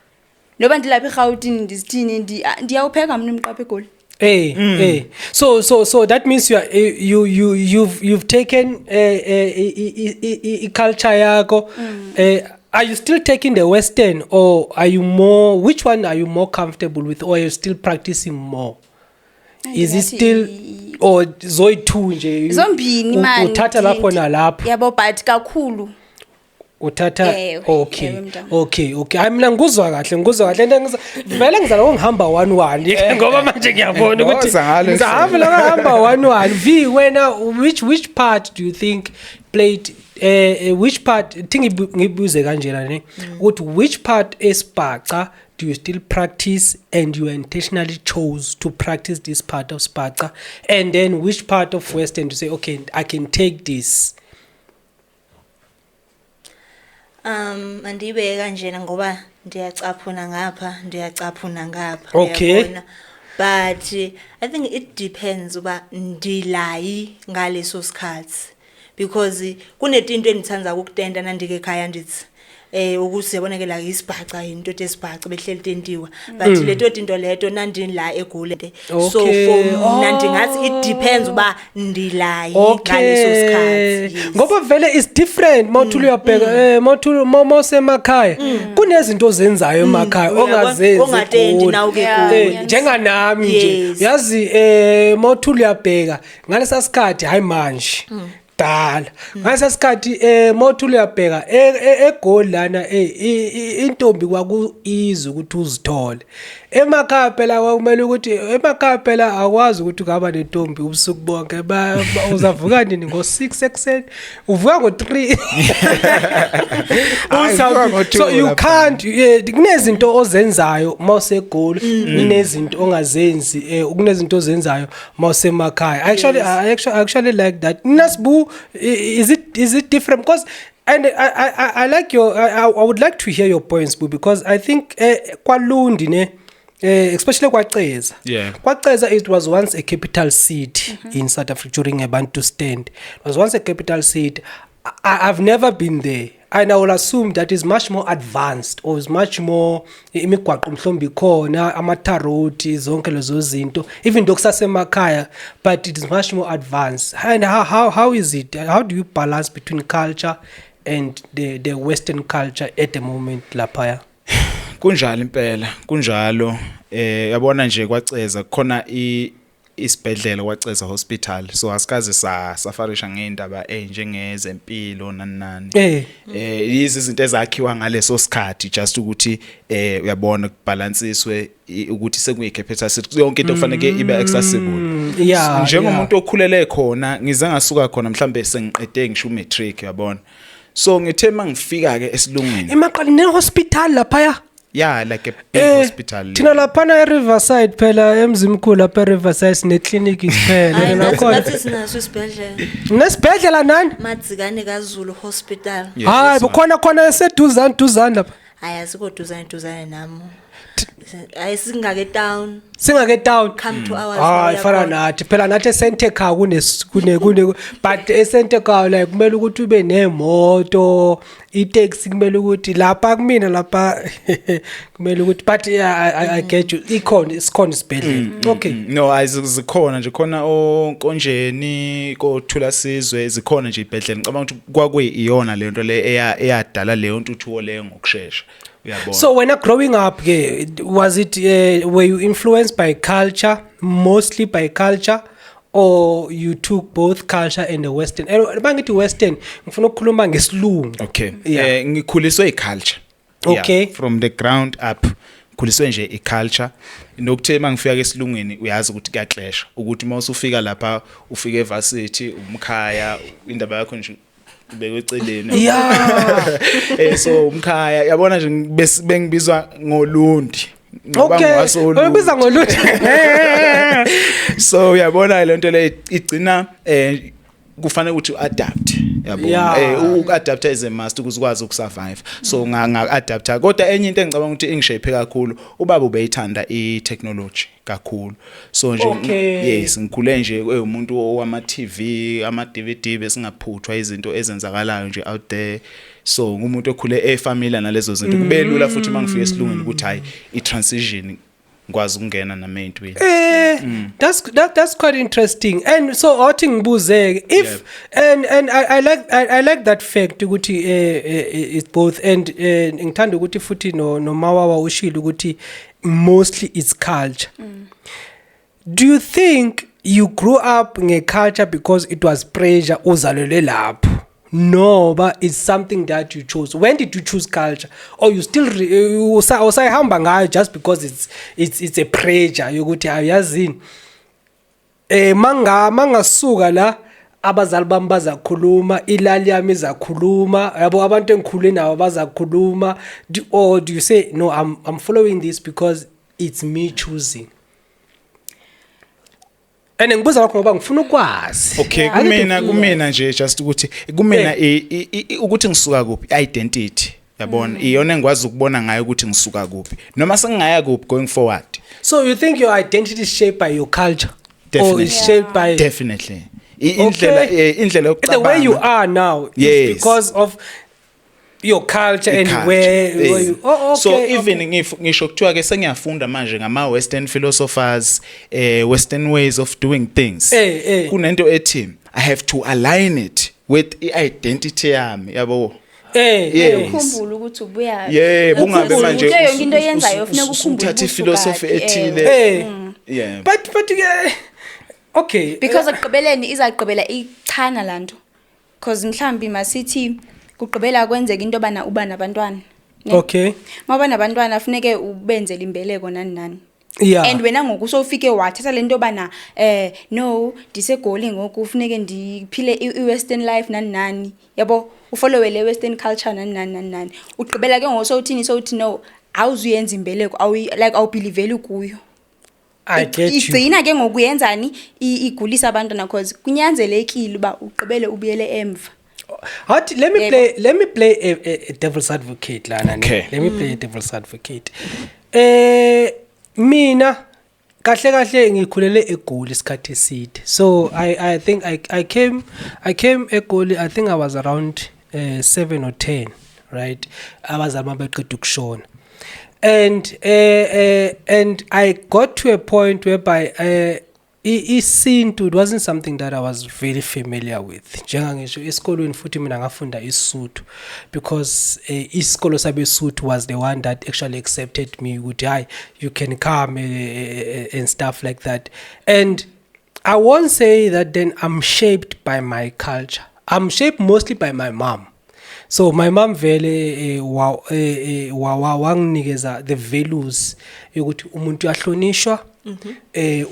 S4: noba ndilapha eRhawutini, ndizithini, ndiyawupheka mna umqa apha eGoli.
S2: Eh. So that means you are you you you've you've taken culture yakho. Are you still taking the western, or are you more which one are you more comfortable with, or are you still practicing more? Is it
S4: Ndingathi
S2: still or zoyi-two nje?
S4: Zombini man.
S2: Uthatha lapho nalapho.
S4: Yabo, but kakhulu.
S2: Uthatha
S4: Ewe,
S2: okay.
S4: ewe, mntwana.
S2: Okay, hayi, mina ngikuzwa kahle, ngikuzwa kahle. Into vele ngizala ngihamba 1-1 ngoba manje ngiyabona ukuthi
S3: Woza ngalo.
S2: ngizahamba la, ngihamba 1-1. V, wena, which part do you think played which part, thi ngibuze kanjena ne, ukuthi which part esibhaca do you still practice and you intentionally chose to practice this part of sibhaca, and then which part of western to say, okay, I can take this?
S1: Andibeke kanjena ngoba ndiyacaphuna ngapha, ndiyacaphuna ngapha. Uyabona? But I think it depends uba ndilayi ngaleso sikhathi, because kunetinto endithanda ukutenta nandike ekhaya, ndithi ukuthi yabona ke la isibhaca, into esibhaca behleli tentiwa, but leto tinto leto nandini la eGoli. So for mina ndingathi it depends uba ndilayi ngaleso sikhathi. Yes.
S2: Ngoba vele is different mawuthula uyabheka, mawuthula mawusemakhaya kunezinto ozenzayo emakhaya
S1: Uyabona?
S2: ongazenzi
S1: Ongatendi
S2: eGoli.
S1: nawuke Egoli.
S2: Njenganami nje, yazi, mawuthula uyabheka ngalesa sikhathi, hayi manje, dala ngalesa sikhathi, mawuthula uyabheka eGoli lana, intombi kwaku easy ukuthi uzithole. Emakhaya phela kwakumele ukuthi, emakhaya phela akwazi ukuthi ungaba nentombi ubusuku bonke. Uzavuka nini? Ngo-6 ekuseni, uvuka ngo-3.
S3: Hayi, uvuka ngo-2
S2: So you
S3: lapha.
S2: can't, kunezinto ozenzayo mawusegoli, kunezinto ongazenzi, kunezinto ozenzayo mawusemakhaya. I actually like that. Nasbu, is it different? Because and I like your I would like to hear your points, Bu, because I think kwaLundi ne, especially kwaCeza. KwaCeza, it was once a capital city in South Africa during a Bantu stand. It was once a capital city. I've never been there. And I will assume that is much more advanced or is much more imigwaqo mhlawumbe ikhona, ama-tar road, zonke lezo zinto, even though kusasemakhaya, but it is much more advanced. And how is it, how do you balance between culture and the western culture at the moment laphaya.
S3: Kunjalo impela, kunjalo. Yabona nje kwaCeza khona isibhedlela kwaCeza Hospital, so asikaze sa safarisha ngeindaba ezinjengezempilo nani nani. Yizi izinto ezakhiwa ngaleso sikhathi just ukuthi uyabona kubalansiswe ukuthi sekuyi capital city, yonke into kufanele ibe accessible. Njengomuntu okhulele khona, ngize ngasuka khona mhlambe sengiqede ngisho umatric, uyabona, so ngithe mangifika ke esilungwini.
S2: Emaqali ne hospital laphaya?
S3: Yeah, like a big hospital.
S2: Thina laphana eRiverside phela, eMzimkhulu lapha eRiverside, sine clinic kuphela.
S1: Hayi,
S2: nakhona.
S1: Nathi sinaso isibhedlela.
S2: Nesibhedlela nani?
S1: Madzikane kaZulu Hospital.
S3: Yes,
S2: Hayi,
S3: this one.
S2: bukhona khona eseduzane duzane lapha?
S1: Hayi, asikho duzane duzane nami. Hayi, singake town.
S2: Singake town.
S1: Come to ours.
S2: Hayi, fana nathi phela, nathi eSentekar kune but eSentekar like kumele ukuthi ube nemoto, itaxi, kumele ukuthi lapha kumina lapha kumele ukuthi, but yeah, I get you, ikhona, isikhona isibhedlela, okay.
S3: No, ayizikhona nje khona oNkonjeni kothula sizwe, zikhona nje ibhedlela. Ngicabanga ukuthi kwakuyiyona le nto le eyadala leyo ntuthuko leyo ngokusheshsha, uyabona.
S2: So when growing up ke, was it were you influenced by culture, mostly by culture, or you took both culture and the western? Bangithi western, ngifuna ukukhuluma ngesilungu.
S3: Okay.
S2: Yeah.
S3: Ngikhuliswe iculture. From the ground up khuliswe nje iculture, nokuthe mangifika esilungwini uyazi ukuthi kuyaclasha ukuthi uma usufika lapha, ufike evarsity, umkhaya, indaba yakho nje ubekwe eceleni. So umkhaya, yabona nje, bengibizwa ngolundi ngoba ngiwasolundi.
S2: Ubiza ngolundi.
S3: So uyabona le nto le igcina kufanele ukuthi uadapt, yabona. Uku-adapt is a must ukuze ukwazi ukusurvive, so nga-adapta. Kodwa enye into engicabanga ukuthi ingishape kakhulu, ubaba ubeyithanda i-technology kakhulu, so nje yes, ngikhule nje umuntu wama TV, ama DVD, besingaphuthwa izinto ezenzakalayo nje out there. So ngumuntu okhule efamiliar nalezo zinto, kube lula futhi mangifika esilungwini ukuthi hayi, i-transition ngikwazi ukungena nami ey'ntweni.
S2: That's quite interesting. And so awuthi ngibuze if and I like that fact ukuthi it's both and ngithanda ukuthi futhi no noMawawa ushilo ukuthi mostly it's culture. Do you think you grew up nge-culture because it was pressure, uzalelwe lapho? No, but it's something that you chose. When did you choose culture? Or you still usayihamba ngayo just because it's a pressure yokuthi ayazini, manga mangasuka la abazali bami bazakhuluma, ilali yami izakhuluma, yabo, abantu engikhule nabo bazakhuluma, or do you say, "No, I'm following this because it's me choosing"? And ngibuza lokho ngoba ngifuna ukwazi.
S3: Okay.
S2: Angithi
S3: Kumina nje just ukuthi kumina ukuthi ngisuka kuphi, identity, yabona, iyona engikwazi ukubona ngayo ukuthi ngisuka kuphi noma sengingaya kuphi going forward.
S2: So you think your identity is shaped by your culture or
S3: Definitely.
S2: is shaped by
S3: Definitely. Indlela indlela
S2: The way you
S3: yokucabanga.
S2: are now is because of your culture and
S3: I-culture.
S2: where you, oh, okay.
S3: So even ngisho kuthiwa ke sengiyafunda manje ngama western philosophers, western ways of doing things, kunento ethi I have to align it with i-identity yami, yabo. Yes.
S4: Ukhumbule ukuthi ubuya
S3: Yebo, ungabe manje
S4: Kuyo yonke into oyenzayo funeka ukhumbule
S3: usuthatha
S4: ukuthi
S3: iphilosophy
S4: usukaphi,
S3: ethile. Yeah.
S2: But okay.
S4: Because ekugqibeleni izagqibela ichana lanto, because mhlambi masithi kugqibela kwenzeka into bana uba nabantwana, ne? Mawuba nabantwana funeke ubenzele imbeleko nani nani. And wena ngoku sowufike wathatha le nto bana no, ndiseGoli ngoku, funeke ndiphile i-western life nani nani, yabo, ufollowe le western culture nani nani nani nani, ugqibela ke ngoku sowuthini, sowuthi no, awuzuyenza imbeleko, like awubhiliveli kuyo.
S2: I get you.
S4: Igcina ke ngoku yenzani, igulisa abantwana cause kunyanzelekile uba ugqibele ubuyele emva.
S2: Hathi let me
S4: Yebo.
S2: play a devil's advocate lana, ne.
S3: Okay.
S2: Let me play a devil's advocate. Mina kahle kahle ngikhulele eGoli isikhathi eside. So I think I came eGoli, I think I was around 7 or 10, right? Abazali bami beqeda ukushona. And I got to a point whereby Isintu, it wasn't something that I was very familiar with. Njengangisho esikolweni futhi mina ngafunda isuthu because isikolo sabeSuthu was the one that actually accepted me ukuthi hayi, you can come and stuff like that. And I won't say that then I'm shaped by my culture. I'm shaped mostly by my mom. So my mom vele wa wanginikeza the values yokuthi umuntu uyahlonishwa,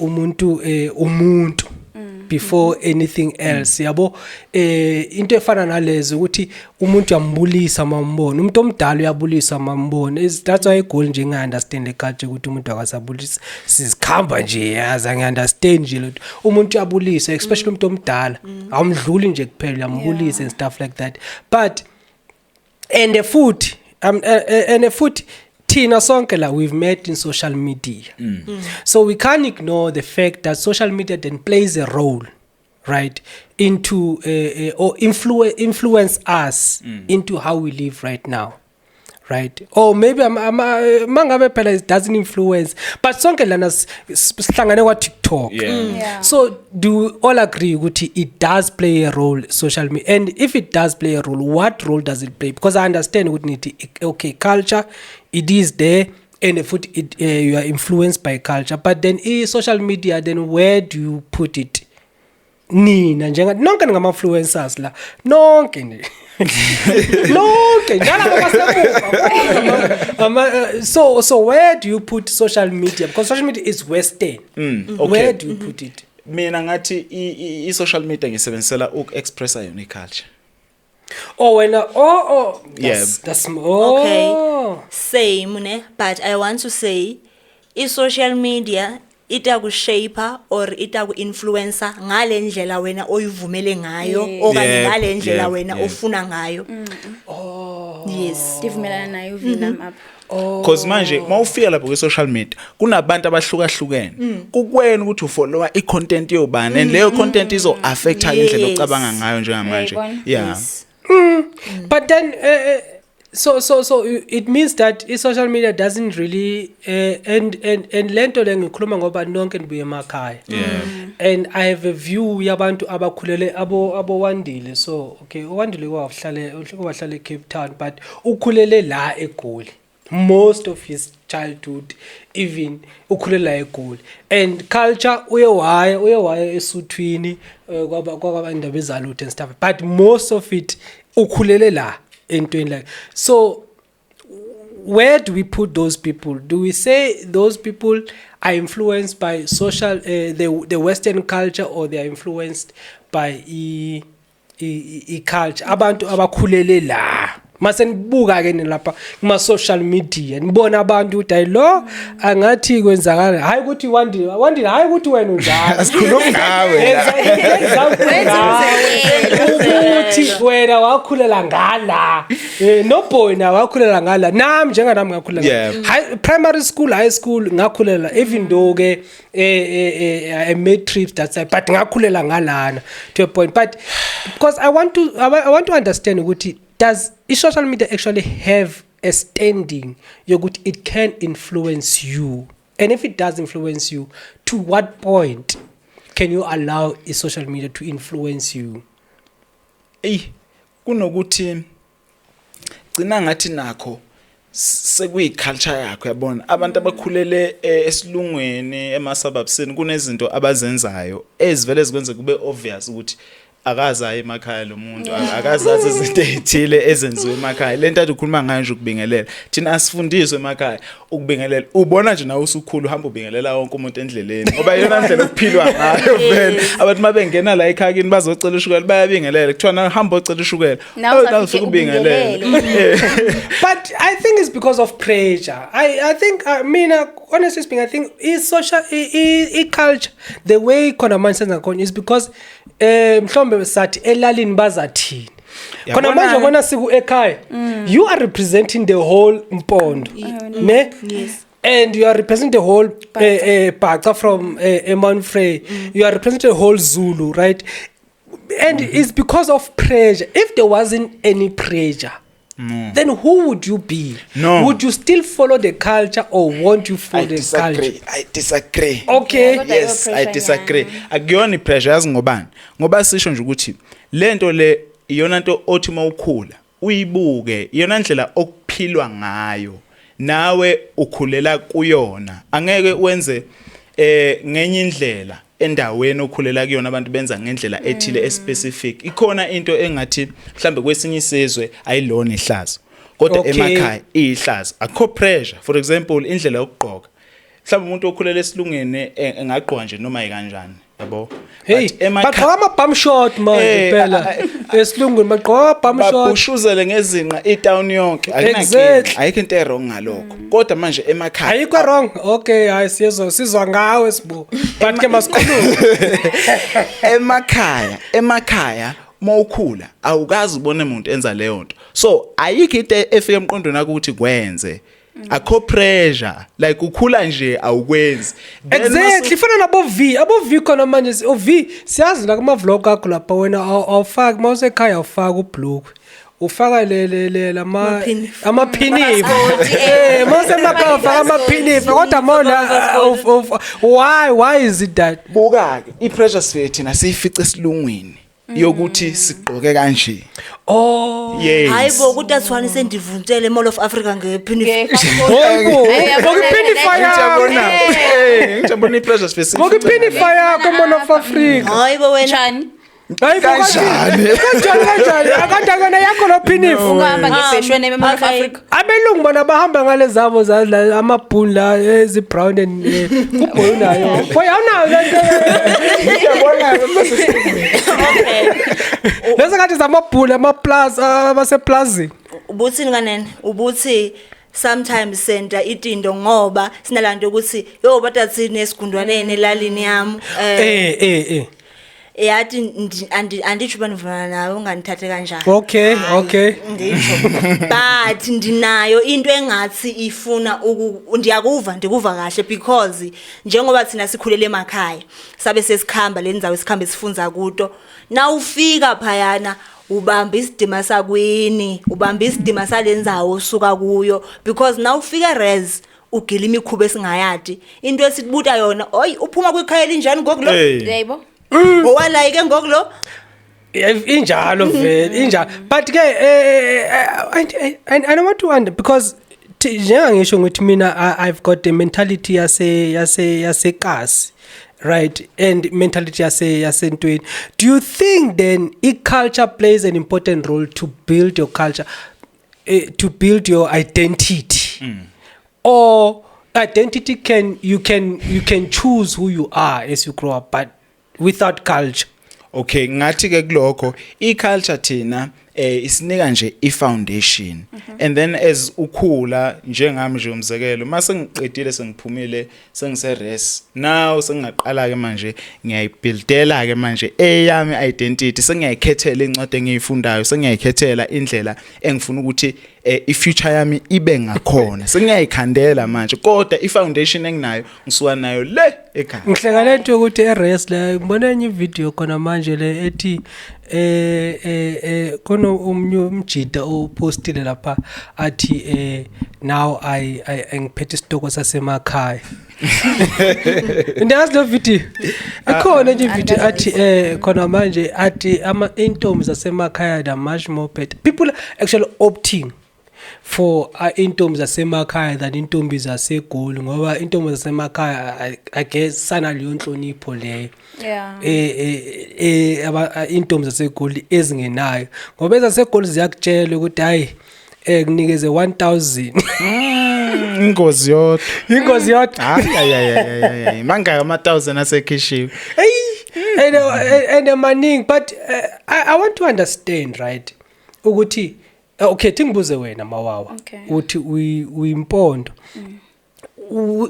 S2: umuntu before anything else, yabo. Into efana nalezo ukuthi umuntu uyambulisa mambona, umuntu omdala uyabulisa mambona. That's why eGoli nje nginga-understand le culture ukuthi umuntu akasabulisa, sizikhamba nje, yazi, angi-understand nje lento. Umuntu uyabulisa, especially umuntu omdala, awumdluli nje kuphela, uyambulisa and stuff like that. But and futhi thina sonke la, we've met in social media, so we can't ignore the fact that social media then plays a role, right, into or influence us into how we live right now, right? Or maybe mangabe phela it doesn't influence, but sonke lana sihlangane kwa TikTok. So do we all agree ukuthi it does play a role, social media? And if it does play a role, what role does it play? Because I understand ukuthi nithi, okay, culture, it is there, and futhi you are influenced by culture, but then i social media then, where do you put it nina? Njenga nonke ningama-influencers la, nonke nje, nonke njalo basemuva so where do you put social media? Because social media is western.
S3: Okay.
S2: Where do you put it?
S3: Mina ngathi i-social media ngisebenzisela uku-expressa yona i-culture.
S2: Oh wena, oh, that's, that's oh.
S1: Okay, same ne, but I want to say i-social media itaku-shape or itaku-influencer ngale ndlela wena oyivumele ngayo okanye ngale ndlela wena ofuna ngayo. Oh yes.
S4: Ndivumelana naye uVinam apha.
S3: Cause manje mawufika lapho kwi-social media kunabantu abahlukahlukene, kukwena ukuthi ufollowa i-content yobani, and leyo content izo-affecta indlela ocabanga ngayo njengamanje.
S4: Uyayibona?
S3: Yeah.
S2: But then so it means that i-social media doesn't really and lento le ngikhuluma ngoba nonke nibuye emakhaya. And I have a view yabantu abakhulele abo Wandile. So okay, uWandile wahlale eCape Town, but ukhulele la eGoli most of his childhood, even ukhulela eGoli, and culture uye waya esuthwini, kwaba indaba ezalutho and stuff, but most of it ukhulele la entweni like. So where do we put those people? Do we say those people are influenced by social the western culture, or they are influenced by i culture, abantu abakhulele la? Mase nibuka ke lapha kuma social media, nibona abantu ukuthi hayi, lo angathi kwenzakala, hayi ukuthi Wandile, Wandile, hayi ukuthi wena unjalo.
S3: Asikhulumi ngawe la.
S2: Example ngawe, ukuthi wena wakhulela ngala, noboy na wakhulela ngala, nami njenganami ngakhulela high, primary school, high school ngakhulela, even though ke I made trips that side, but ngakhulela ngalana to a point. But because I want to understand ukuthi does i-social media actually have a standing yokuthi it can influence you, and if it does influence you, to what point can you allow i-social media to influence you?
S3: Ey, kunokuthi gcina ngathi nakho sekuyi-culture yakho, yabona, abantu abakhulele esilungweni, ema-suburbsini, kunezinto abazenzayo ezivele zikwenze kube obvious ukuthi akaze aye emakhaya lo muntu, akazazi izinto ey'thile ezenziwe emakhaya. Le nto ade ukhuluma ngayo nje, ukubingelela, thina asifundiswe emakhaya ukubingelela. Ubona nje nawe usukhula uhamba ubingelela wonke umuntu endleleni, ngoba iyona ndlela okuphilwa ngayo vele. Abantu uma bengena la ekhaya kini bazocela ushukela, bayabingelela, kuthiwa na hamba ocela ushukela.
S4: Nawe
S3: Oh,
S4: uzafike
S3: nawe ufike ubingelele.
S2: But I think it's because of pressure. I think, mina, honestly speaking, I think is social i culture the way khona manje senza khona is because mhlombe sathi elalini bazathini khona
S3: Yabona-ke.
S2: manje bona siku ekhaya, you are representing the whole Mpondo ne.
S1: Yes.
S2: And you are representing the whole Bhaca from Mount Frere. You are representing the whole Zulu, right? And it's because of pressure. If there wasn't any pressure, Then who would you be?
S3: No.
S2: Would you still follow the culture or won't you follow
S3: I
S2: the
S3: disagree.
S2: culture?
S3: I disagree.
S2: Okay.
S4: Kodwa
S3: Yes,
S4: iyo
S3: I
S4: pressure
S3: disagree.
S4: nyana.
S3: Akuyona ipressure, yazi ngobani? Ngoba sisho nje ukuthi lento le iyona nto othi mawukhula uyibuke, iyona ndlela okuphilwa ngayo. Nawe ukhulela kuyona. Angeke wenze ngenye indlela endaweni okhulela kuyona, abantu benza ngendlela ethile especific. Ikhona into engathi mhlambe kwesinye isizwe ayilona ihlazo, kodwa emakhaya iyihlazo. Akukho pressure. For example, indlela yokugqoka, mhlawumbe umuntu okhulela esilungeni engagqoka nje noma yikanjani, yabo.
S2: Hey,
S3: But emakhaya
S2: bagqoka ama-bum short manje phela. Esilungwini bagqoka ama-bum short.
S3: Babhushuzele ngezinqa itown yonke, akunankinga. Ayikho into e-wrong ngalokho, kodwa manje emakhaya
S2: Ayikho wrong. Okay, hayi, siyezwa, sizwa ngawe sibu. But ke masikhulume.
S3: Emakhaya mawukhula awukazi ubone umuntu enza leyo nto, so ayikho into efika emqondweni yakho ukuthi kwenze. Akho pressure, like ukhula nje awukwenzi. Then
S2: Exactly, ifana nabo V, abo V khona manje, o V siyazi la kuma vlog akho lapha wena awufaki mawusekhaya, awufaki ubhlukwe. Ufaka le lama
S1: Amaphinifa.
S2: amaphinifa. Mawusemakhaya ufaka amaphinifa, kodwa mawula why is it that?
S3: Buka ke, i-pressure sifike thina siyifice esilungwini yokuthi sigqoke kanje.
S2: Oh.
S3: Yes.
S1: Hayi bo, kutathwani sendivuntele Mall of Africa ngephinifa.
S2: Hayibo, ngokuphinifa yakho.
S3: Ngiyabona, ngiyabona, i-pressure sifike
S2: Ngokuphinifa yakho Mall of Africa.
S1: Hayi bo wena.
S4: Njani?
S2: Hayibo.
S3: Kanjani?
S2: Kanjani, kanjani? Akadakana yakho lo phinifa.
S4: Ungahamba ngebheshweni eMall of Africa?
S2: Abelungu bona bahamba ngalezabo la amabhuni la ezi brown and ubhoyi unayo. Boy, awunayo lento.
S3: Ngiyabona.
S1: Okay.
S2: Lezi ngathi zamabhuni ama plus abaseplazini.
S1: Ubuthini kanene? Ubuthi sometimes senta itindo ngoba sinalanto ukuthi yo batathini esigundwaneni elalini yami.
S2: Eh.
S1: Yathi anditsho uba ndivumana nawe, ungandithathe kanjani.
S2: Okay,
S1: Hayi,
S2: okay.
S1: nditsho, but ndinayo into engathi ifuna ndiyakuva, ndikuva kahle, because njengoba thina sikhulele emakhaya, sabe sesikhamba le ndzawo esikhambe sifunza kuto, nawufika phayana ubamba isidima sakwini, ubamba isidima salendzawo osuka kuyo, because nawufika res ugila imikhuba esingayadi, into esibuta yona, oyi, uphuma kwikhaya elinjani ngoku lo?
S3: Hey.
S4: Yebo.
S1: Owalayi ke ngoku lo?
S2: Injalo vele, injalo, but ke I don't want to under because njengangisho ngithi mina I've got the mentality yasekasi, right, and mentality yasentweni. Do you think then i-culture plays an important role to build your culture, to build your identity, or identity can you can choose who you are as you grow up but without culture?
S3: Okay, ngathi ke kulokho i-culture thina isinika nje i-foundation, and then as ukhula, njengami nje umzekelo, mase ngiqedile sengiphumile sengise res now, sengingaqala ke manje ngiyayibuildela ke manje eyami identity, sengiyayikhethela incwadi engiyifundayo, sengiyayikhethela indlela engifuna ukuthi i-future yami ibe ngakhona, sengiyayikhandela manje, kodwa i-foundation enginayo ngisuka nayo le ekhaya.
S2: Ngihleka lento yokuthi eres la, ngibona enye ivideo khona manje le ethi khona umnye umjida opostile lapha athi now I ngiphethe isitoko sasemakhaya. Ndiyazi lo video ikhona nje, video athi khona manje athi ama intombi zasemakhaya they are much more better. People actually opting for intombi zasemakhaya than intombi zaseGoli, ngoba intombi zasemakhaya I guess sana leyo nhlonipho leyo intombi zaseGoli ezingenayo, ngoba ezaseGoli ziyakutshela ukuthi hayi, kunikeze 1000.
S3: Ingozi yodwa.
S2: Ingozi yodwa.
S3: Hayi, hayi, hayi, hayi, hayi, mangaka ama 1000 asekhishiwe?
S2: Hey, and maningi, but I want to understand, right, ukuthi okay, thingibuze wena Mawawa.
S4: Okay.
S2: Uthi uyimpondo,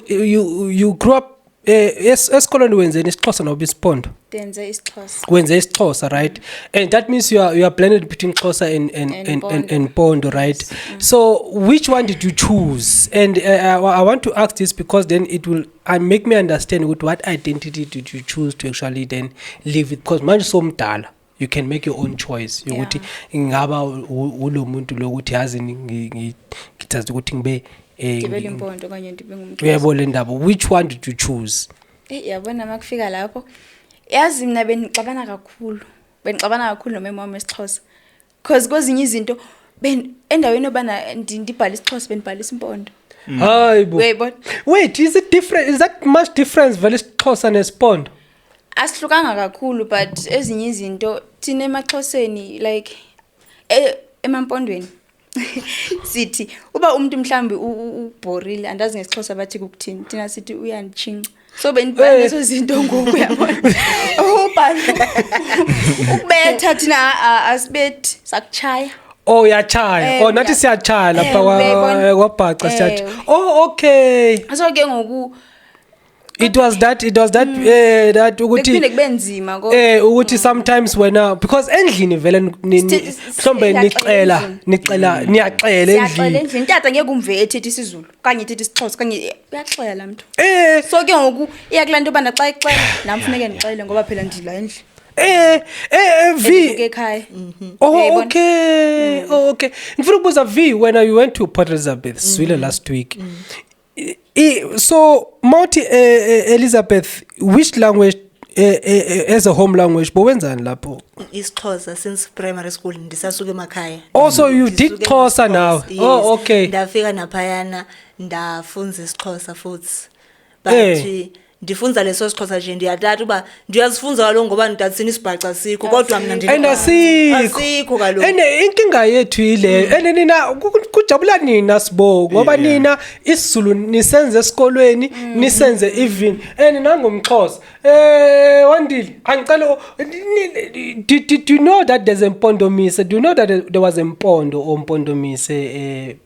S2: you grew up esikolweni wenzeni, isiXhosa noba isipondo?
S4: Ndenze isiXhosa.
S2: Wenze isiXhosa, right, and that means you are blended between Xhosa and
S4: And
S2: and
S4: Mpondo.
S2: And Pondo, right? So which one did you choose? And I want to ask this because then it will make me understand with what identity did you choose to actually then live with, because manje somdala. You can make your own choice yokuthi ngingaba ulo muntu lokuthi yazi ngithatha ukuthi ngibe
S4: Ndibe limpondo okanye ndibe ngumXhosa.
S2: Uyabo le ndaba, which one did you choose?
S4: Yabona makufika lapho, yazi mina benixabana kakhulu. Benixabana kakhulu nomema wami wesiXhosa. Because kwezinye izinto ben endaweni yobana ndibhale isiXhosa benibhala isimpondo.
S2: Hayibo.
S4: Uyayibona?
S2: Wait, is it different? Is that much difference vele isiXhosa nesipondo?
S4: Asihlukanga kakhulu, but ezinye izinto thina emaXhoseni, like emampondweni, sithi uba umuntu mhlambi ubhorile, andazi ngesiXhosa bathi kukuthini, thina sithi uyandichinca. So benibhala lezo zinto ngoku, uyabona, ubhala ukubetha, thina asibethi, sakuchaya.
S2: Oh, uyachaya. Oh, nathi siyachaya lapha
S4: Uyayibona?
S2: kwaBhaca siyachaya. Oh, okay.
S4: So ke ngoku
S2: It was that that ukuthi
S4: bekuphinde kube nzima ko
S2: ukuthi sometimes wena, because endlini vele mhlombe
S4: siyaxela
S2: nixela
S4: endlini.
S2: Nixela, niyaxela
S4: Siyaxela
S2: endlini.
S4: endlini. Tata ngeke umve ethetha isiZulu okanye ethetha isiXhosa okanye uyaxela mntu. So ke ngoku iya kulaa nto yobana xa ixela nam funeke ndixele ngoba phela ndila endlini.
S2: V.
S4: Endibuka ekhaya.
S2: Oh.
S4: Uyayibona?
S2: Okay. Oh, okay. Ngifuna ukubuza V, when you went to Port Elizabeth swile last week. So mawuthi Elizabeth, which language as a home language bowenzani lapho?
S1: IsiXhosa since primary school, ndisasuka emakhaya.
S2: Oh, so you did
S1: Ndisuke
S2: Xhosa now.
S1: ngesiXhosa, yes.
S2: Oh, okay.
S1: Ndafika naphayana ndafunza isiXhosa futhi, but ndifunza leso siXhosa nje, ndiyatata uba ndiyazifunza kaloku ngoba ndidathini isibhaca sikho, kodwa mna
S2: And asikho.
S1: Asikho kaloku.
S2: And inkinga yethu ile, and nina kujabula nina sibo ngoba nina isiZulu nisenze esikolweni, nisenze even and nangumXhosa. Wandile, angicela did you know that there's a Mpondomise? Do you know that there was a Mpondo or Mpondomise?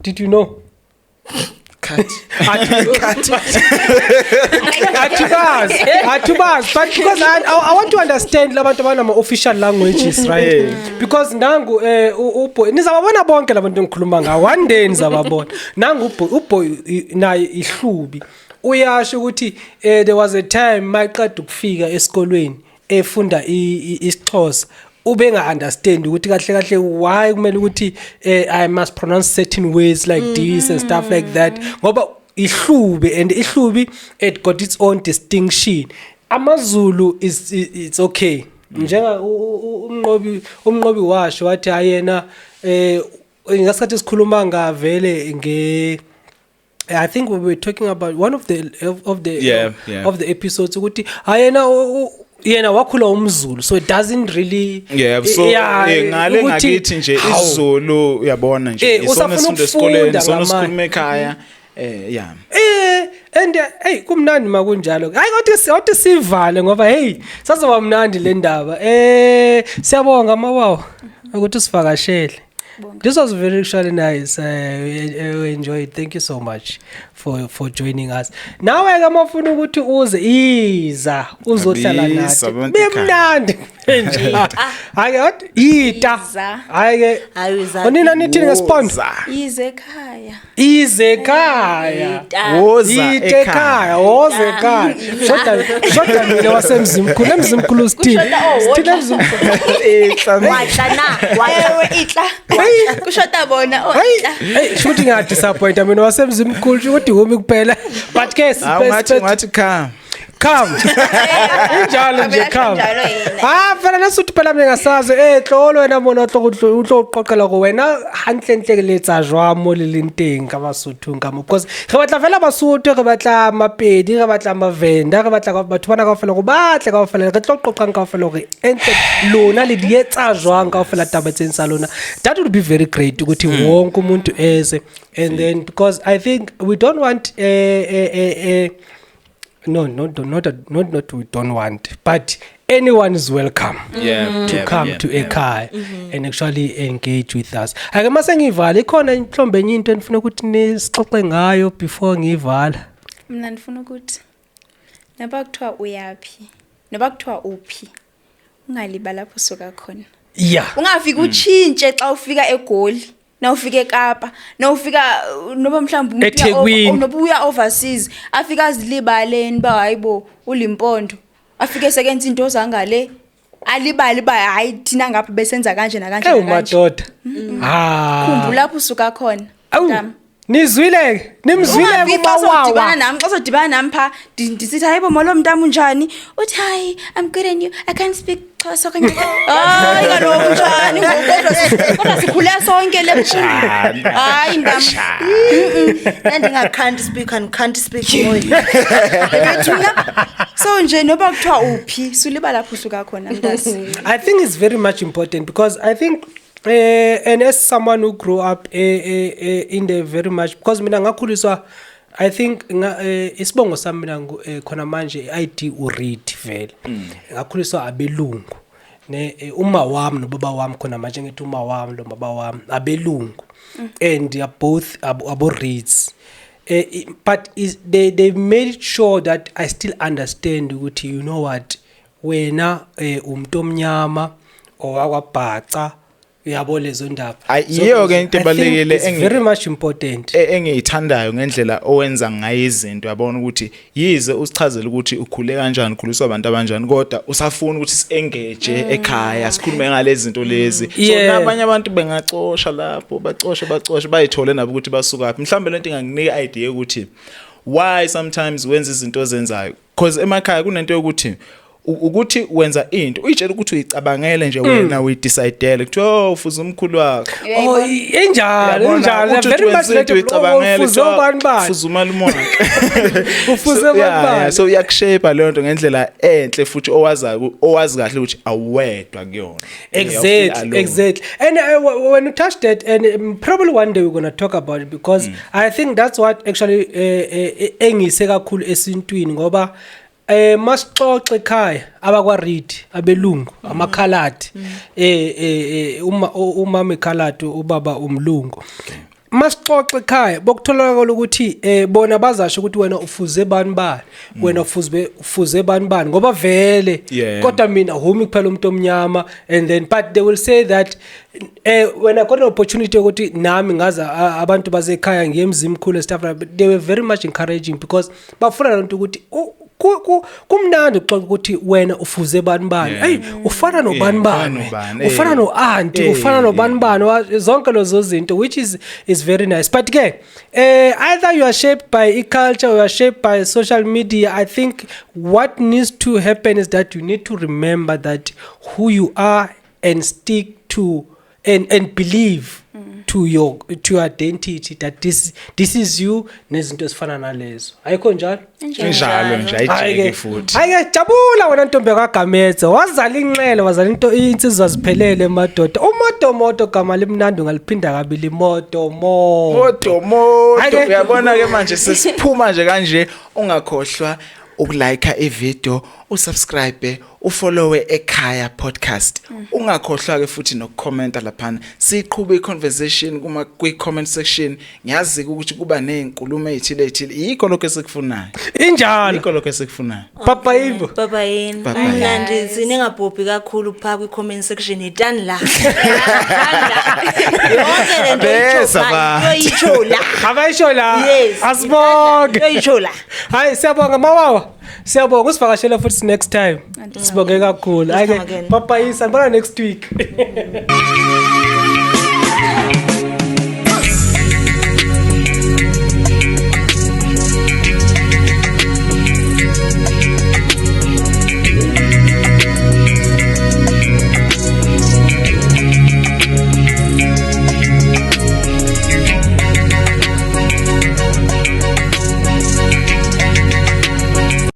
S2: Did you know?
S3: Cut.
S2: Athubazi, but because I want to understand labantu abanama official languages, right? Because nangu uboy, nizababona bonke labantu engikhuluma ngawo one day, nizababona. Nangu uboy naye ihlubi, uyasho ukuthi there was a time mayiqeda ukufika esikolweni efunda isiXhosa, ubenga understand ukuthi kahle kahle why kumele ukuthi I must pronounce certain words like this and stuff like that, ngoba ihlubi, and ihlubi it got its own distinction. AmaZulu is it's okay, njenga umnqobi washo wathi ayena ngasikhathi sikhuluma ngavele nge I think we were talking about one of the of the episodes ukuthi hayena yena wakhula umZulu, so it doesn't really
S3: Yeah, so ngale ngakithi nje
S2: hawu,
S3: isiZulu uyabona nje isona
S2: usafuna
S3: sifunda esikoleni,
S2: ukufunda
S3: isona
S2: ngamanye.
S3: sikhuluma ekhaya, yeah.
S2: And hey, kumnandi makunjalo. Hayi, kodwa sivale ngoba hey, sazoba mnandi le ndaba. Siyabonga mawawo ukuthi usivakashele. This was very actually nice. We enjoyed. Thank you so much for joining us. Nawe ke mafuna ukuthi uze, iza uzohlala
S3: Kabisa,
S2: nathi.
S3: abantu ekhaya.
S2: Bemnandi nje. Hayi kodwa ita.
S4: Iza.
S2: Hayi ke.
S1: Hayi, iza.
S2: Onina nithini ngespondo?
S3: Woza.
S4: Ize ekhaya.
S2: Ize ekhaya.
S1: Ita.
S3: Woza
S2: Ite ekhaya, woza ekhaya. Shoda mina wasemzimkhulu, emzimkhulu sithini?
S4: Kushoda owodwa.
S2: Sithini emzimkhulu?
S1: Watla na watla.
S4: Ewe, itla. Kushoda bona oh
S2: Hey,
S4: itla.
S2: hey, shuthi ngiyadisappoint mina wasemzimkhulu, shuthi umi kuphela. But ke
S3: Hawu, ngathi come.
S2: Come. Injalo nje,
S4: Avela
S2: come.
S4: kanjalo yena.
S2: Ah, phela lesotho phela mina ngasazi tlolo wena mona o tlo qoqela go wena hantle ntle ke letsa jwa mo le leng teng ka Basothong ka mo, because re batla fela Basotho, re batla Mapedi, re batla Mavenda, re batla batho bana kaofela go batle kaofela, re tlo qoqang kaofela hore entle lona le di etsa jwang kaofela taba tseng tsa lona. That would be very great ukuthi wonke umuntu eze, and then because I think we don't want no, not we don't want, but anyone is welcome to come to ekhaya and actually engage with us. Ake mase ngivala, ikhona inhlombe enye into enifuna ukuthi nisixoxe ngayo before ngivala?
S4: Mina ndifuna ukuthi noba kuthiwa uyaphi, noba kuthiwa uphi, ungalibali lapho usuka khona. Ungafiki utshintshe xa ufika eGoli, na ufika eKapa, na ufika noba mhlawumbi umuntu uya
S2: eThekwini.
S4: Noba uya overseas, afika azilibaleni uba hayibo ulimpondo, afike sekenza into zangale. Alibali ba hayi, thina ngapha besenza kanje nakanje
S2: Ewu
S4: nakanje.
S2: madoda. Ah.
S4: Khumbula lapho usuka khona.
S2: Awu.
S4: Mntami.
S2: Nizwile, nimzwile
S4: Ungabi xa sodibana
S2: kumawawa.
S4: nami, xa sodibana nami pha, ndisithi, "Hayibo, molo mntami, unjani?" Uthi, "Hayi, I'm good, and you?" I can't speak Xhosa okanye, hayi kaloku, njani ngoku? Kodwa sikhule sonke le. Hayi mntami.
S1: Nandinga can't speak and can't speak more.
S4: Bethuna, so nje noba kuthiwa uphi, sulibala lapho usuka khona, mntasi.
S2: I think it's very much important because I think and as someone who grew up in the very much, because mina ngakhuliswa, I think isibongo sami mina khona manje ID uRead, vele ngakhuliswa abelungu ne, uma wami nobaba wami, khona manje ngithi uma wami lo baba wami abelungu, and they are both abo Reads, but they made sure that I still understand ukuthi, you know what, wena umuntu omnyama owakwabhaca, uyabo lezo ndaba.
S3: Ayi, yiyo-ke into
S2: I think
S3: ebalulekile
S2: it's very much important.
S3: Engiyithandayo ngendlela owenza ngayo izinto, yabona ukuthi yize usichazele ukuthi ukhule kanjani, ukhuliswa abantu abanjani, kodwa usafuna ukuthi si-engage ekhaya, sikhulume ngalezi zinto lezi, so nabanye abantu bengacosha lapho, bacoshe, bacoshe, bayithole nabo ukuthi basukaphi. Mhlawumbe lento inganginika idea ukuthi why sometimes wenza izinto ozenzayo, because emakhaya kunento yokuthi ukuthi wenza into uyitshela ukuthi uyicabangele nje wena, uyidecidele, kuthiwa, "Oh, ufuze umkhulu wakho."
S2: Oh, injalo.
S3: Uyabona,
S2: Injalo.
S3: uthi
S2: Very much
S3: wenza into
S2: related.
S3: uyicabangele,
S2: Ufuze
S3: kuthiwa,
S2: ubani bani.
S3: "Ufuze umalume wakhe."
S2: Ufuze
S3: So,
S2: ubani
S3: yeah,
S2: bani.
S3: so iyakushape leyo nto ngendlela enhle futhi owazayo, owazi kahle ukuthi awuwedwa kuyona.
S2: Exactly. And when you touch that, and probably one day we're going to talk about it, because I think that's what actually engise kakhulu esintwini, ngoba masixoxe ekhaya abakwa Read, abelungu, amakhaladi, uma umama ekhaladi, ubaba umlungu, masixoxe ekhaya bokutholakala ukuthi bona bazasho ukuthi wena ufuze bani bani, wena ufuze bani bani, ngoba vele kodwa mina humi kuphela umuntu omnyama. And then, but they will say that when I got an opportunity ukuthi nami ngaza abantu basekhaya, ngiye emzimkhulu and stuff like that, they were very much encouraging because bafuna lento ukuthi kumnandi ukuxoxa ukuthi wena ufuze bani bani. Hey, ufana nobani
S3: ufana
S2: bani,
S3: nobani,
S2: ufana no-auntie, ufana nobani bani, zonke lezo zinto, which is very nice. But ke either you are shaped by culture or you are shaped by social media, I think what needs to happen is that you need to remember that who you are and stick to and believe to your identity, that this is you, nezinto ezifana nalezo. Ayikho njalo?
S3: Injalo nje, ayijiki futhi.
S2: Hayi ke, jabula wena ntombi kaGametse, wazala inxele, wazala into, insizwa ziphelele, madoda. Umotomoto gama limnandi, ungaliphinda kabili, moto moto.
S3: Moto moto.
S2: Hhayi-ke.
S3: Uyabona ke manje sesiphuma nje kanje, ungakhohlwa ukulike ivideo, usubscribe, ufollowe Ekhaya Podcast. Ungakhohlwa ke futhi nokucomment laphana, siqhube iconversation kuma kwi comment section. Ngiyazi ukuthi kuba nezinkulumo ezithile ezithile, yikho lokho esikufunayo.
S2: Injalo.
S3: Yikho lokho esikufunayo.
S2: Papa Ivo.
S1: Baba yini?
S3: Bye bye.
S1: Mnandi, ningabhubhi kakhulu pha kwi comment section, itani la. Yonke lento
S3: Beza abantu.
S1: oyitsho la.
S2: Abayisho la.
S1: Yes.
S2: Asibonge.
S1: Oyitsho la.
S2: Hayi, siyabonga mawawa, siyabonga, usivakashele futhi next time, sibonge kakhulu.
S1: Let's
S2: Hayi
S1: come
S2: ke,
S1: again.
S2: Papa Isa, ngibona next week.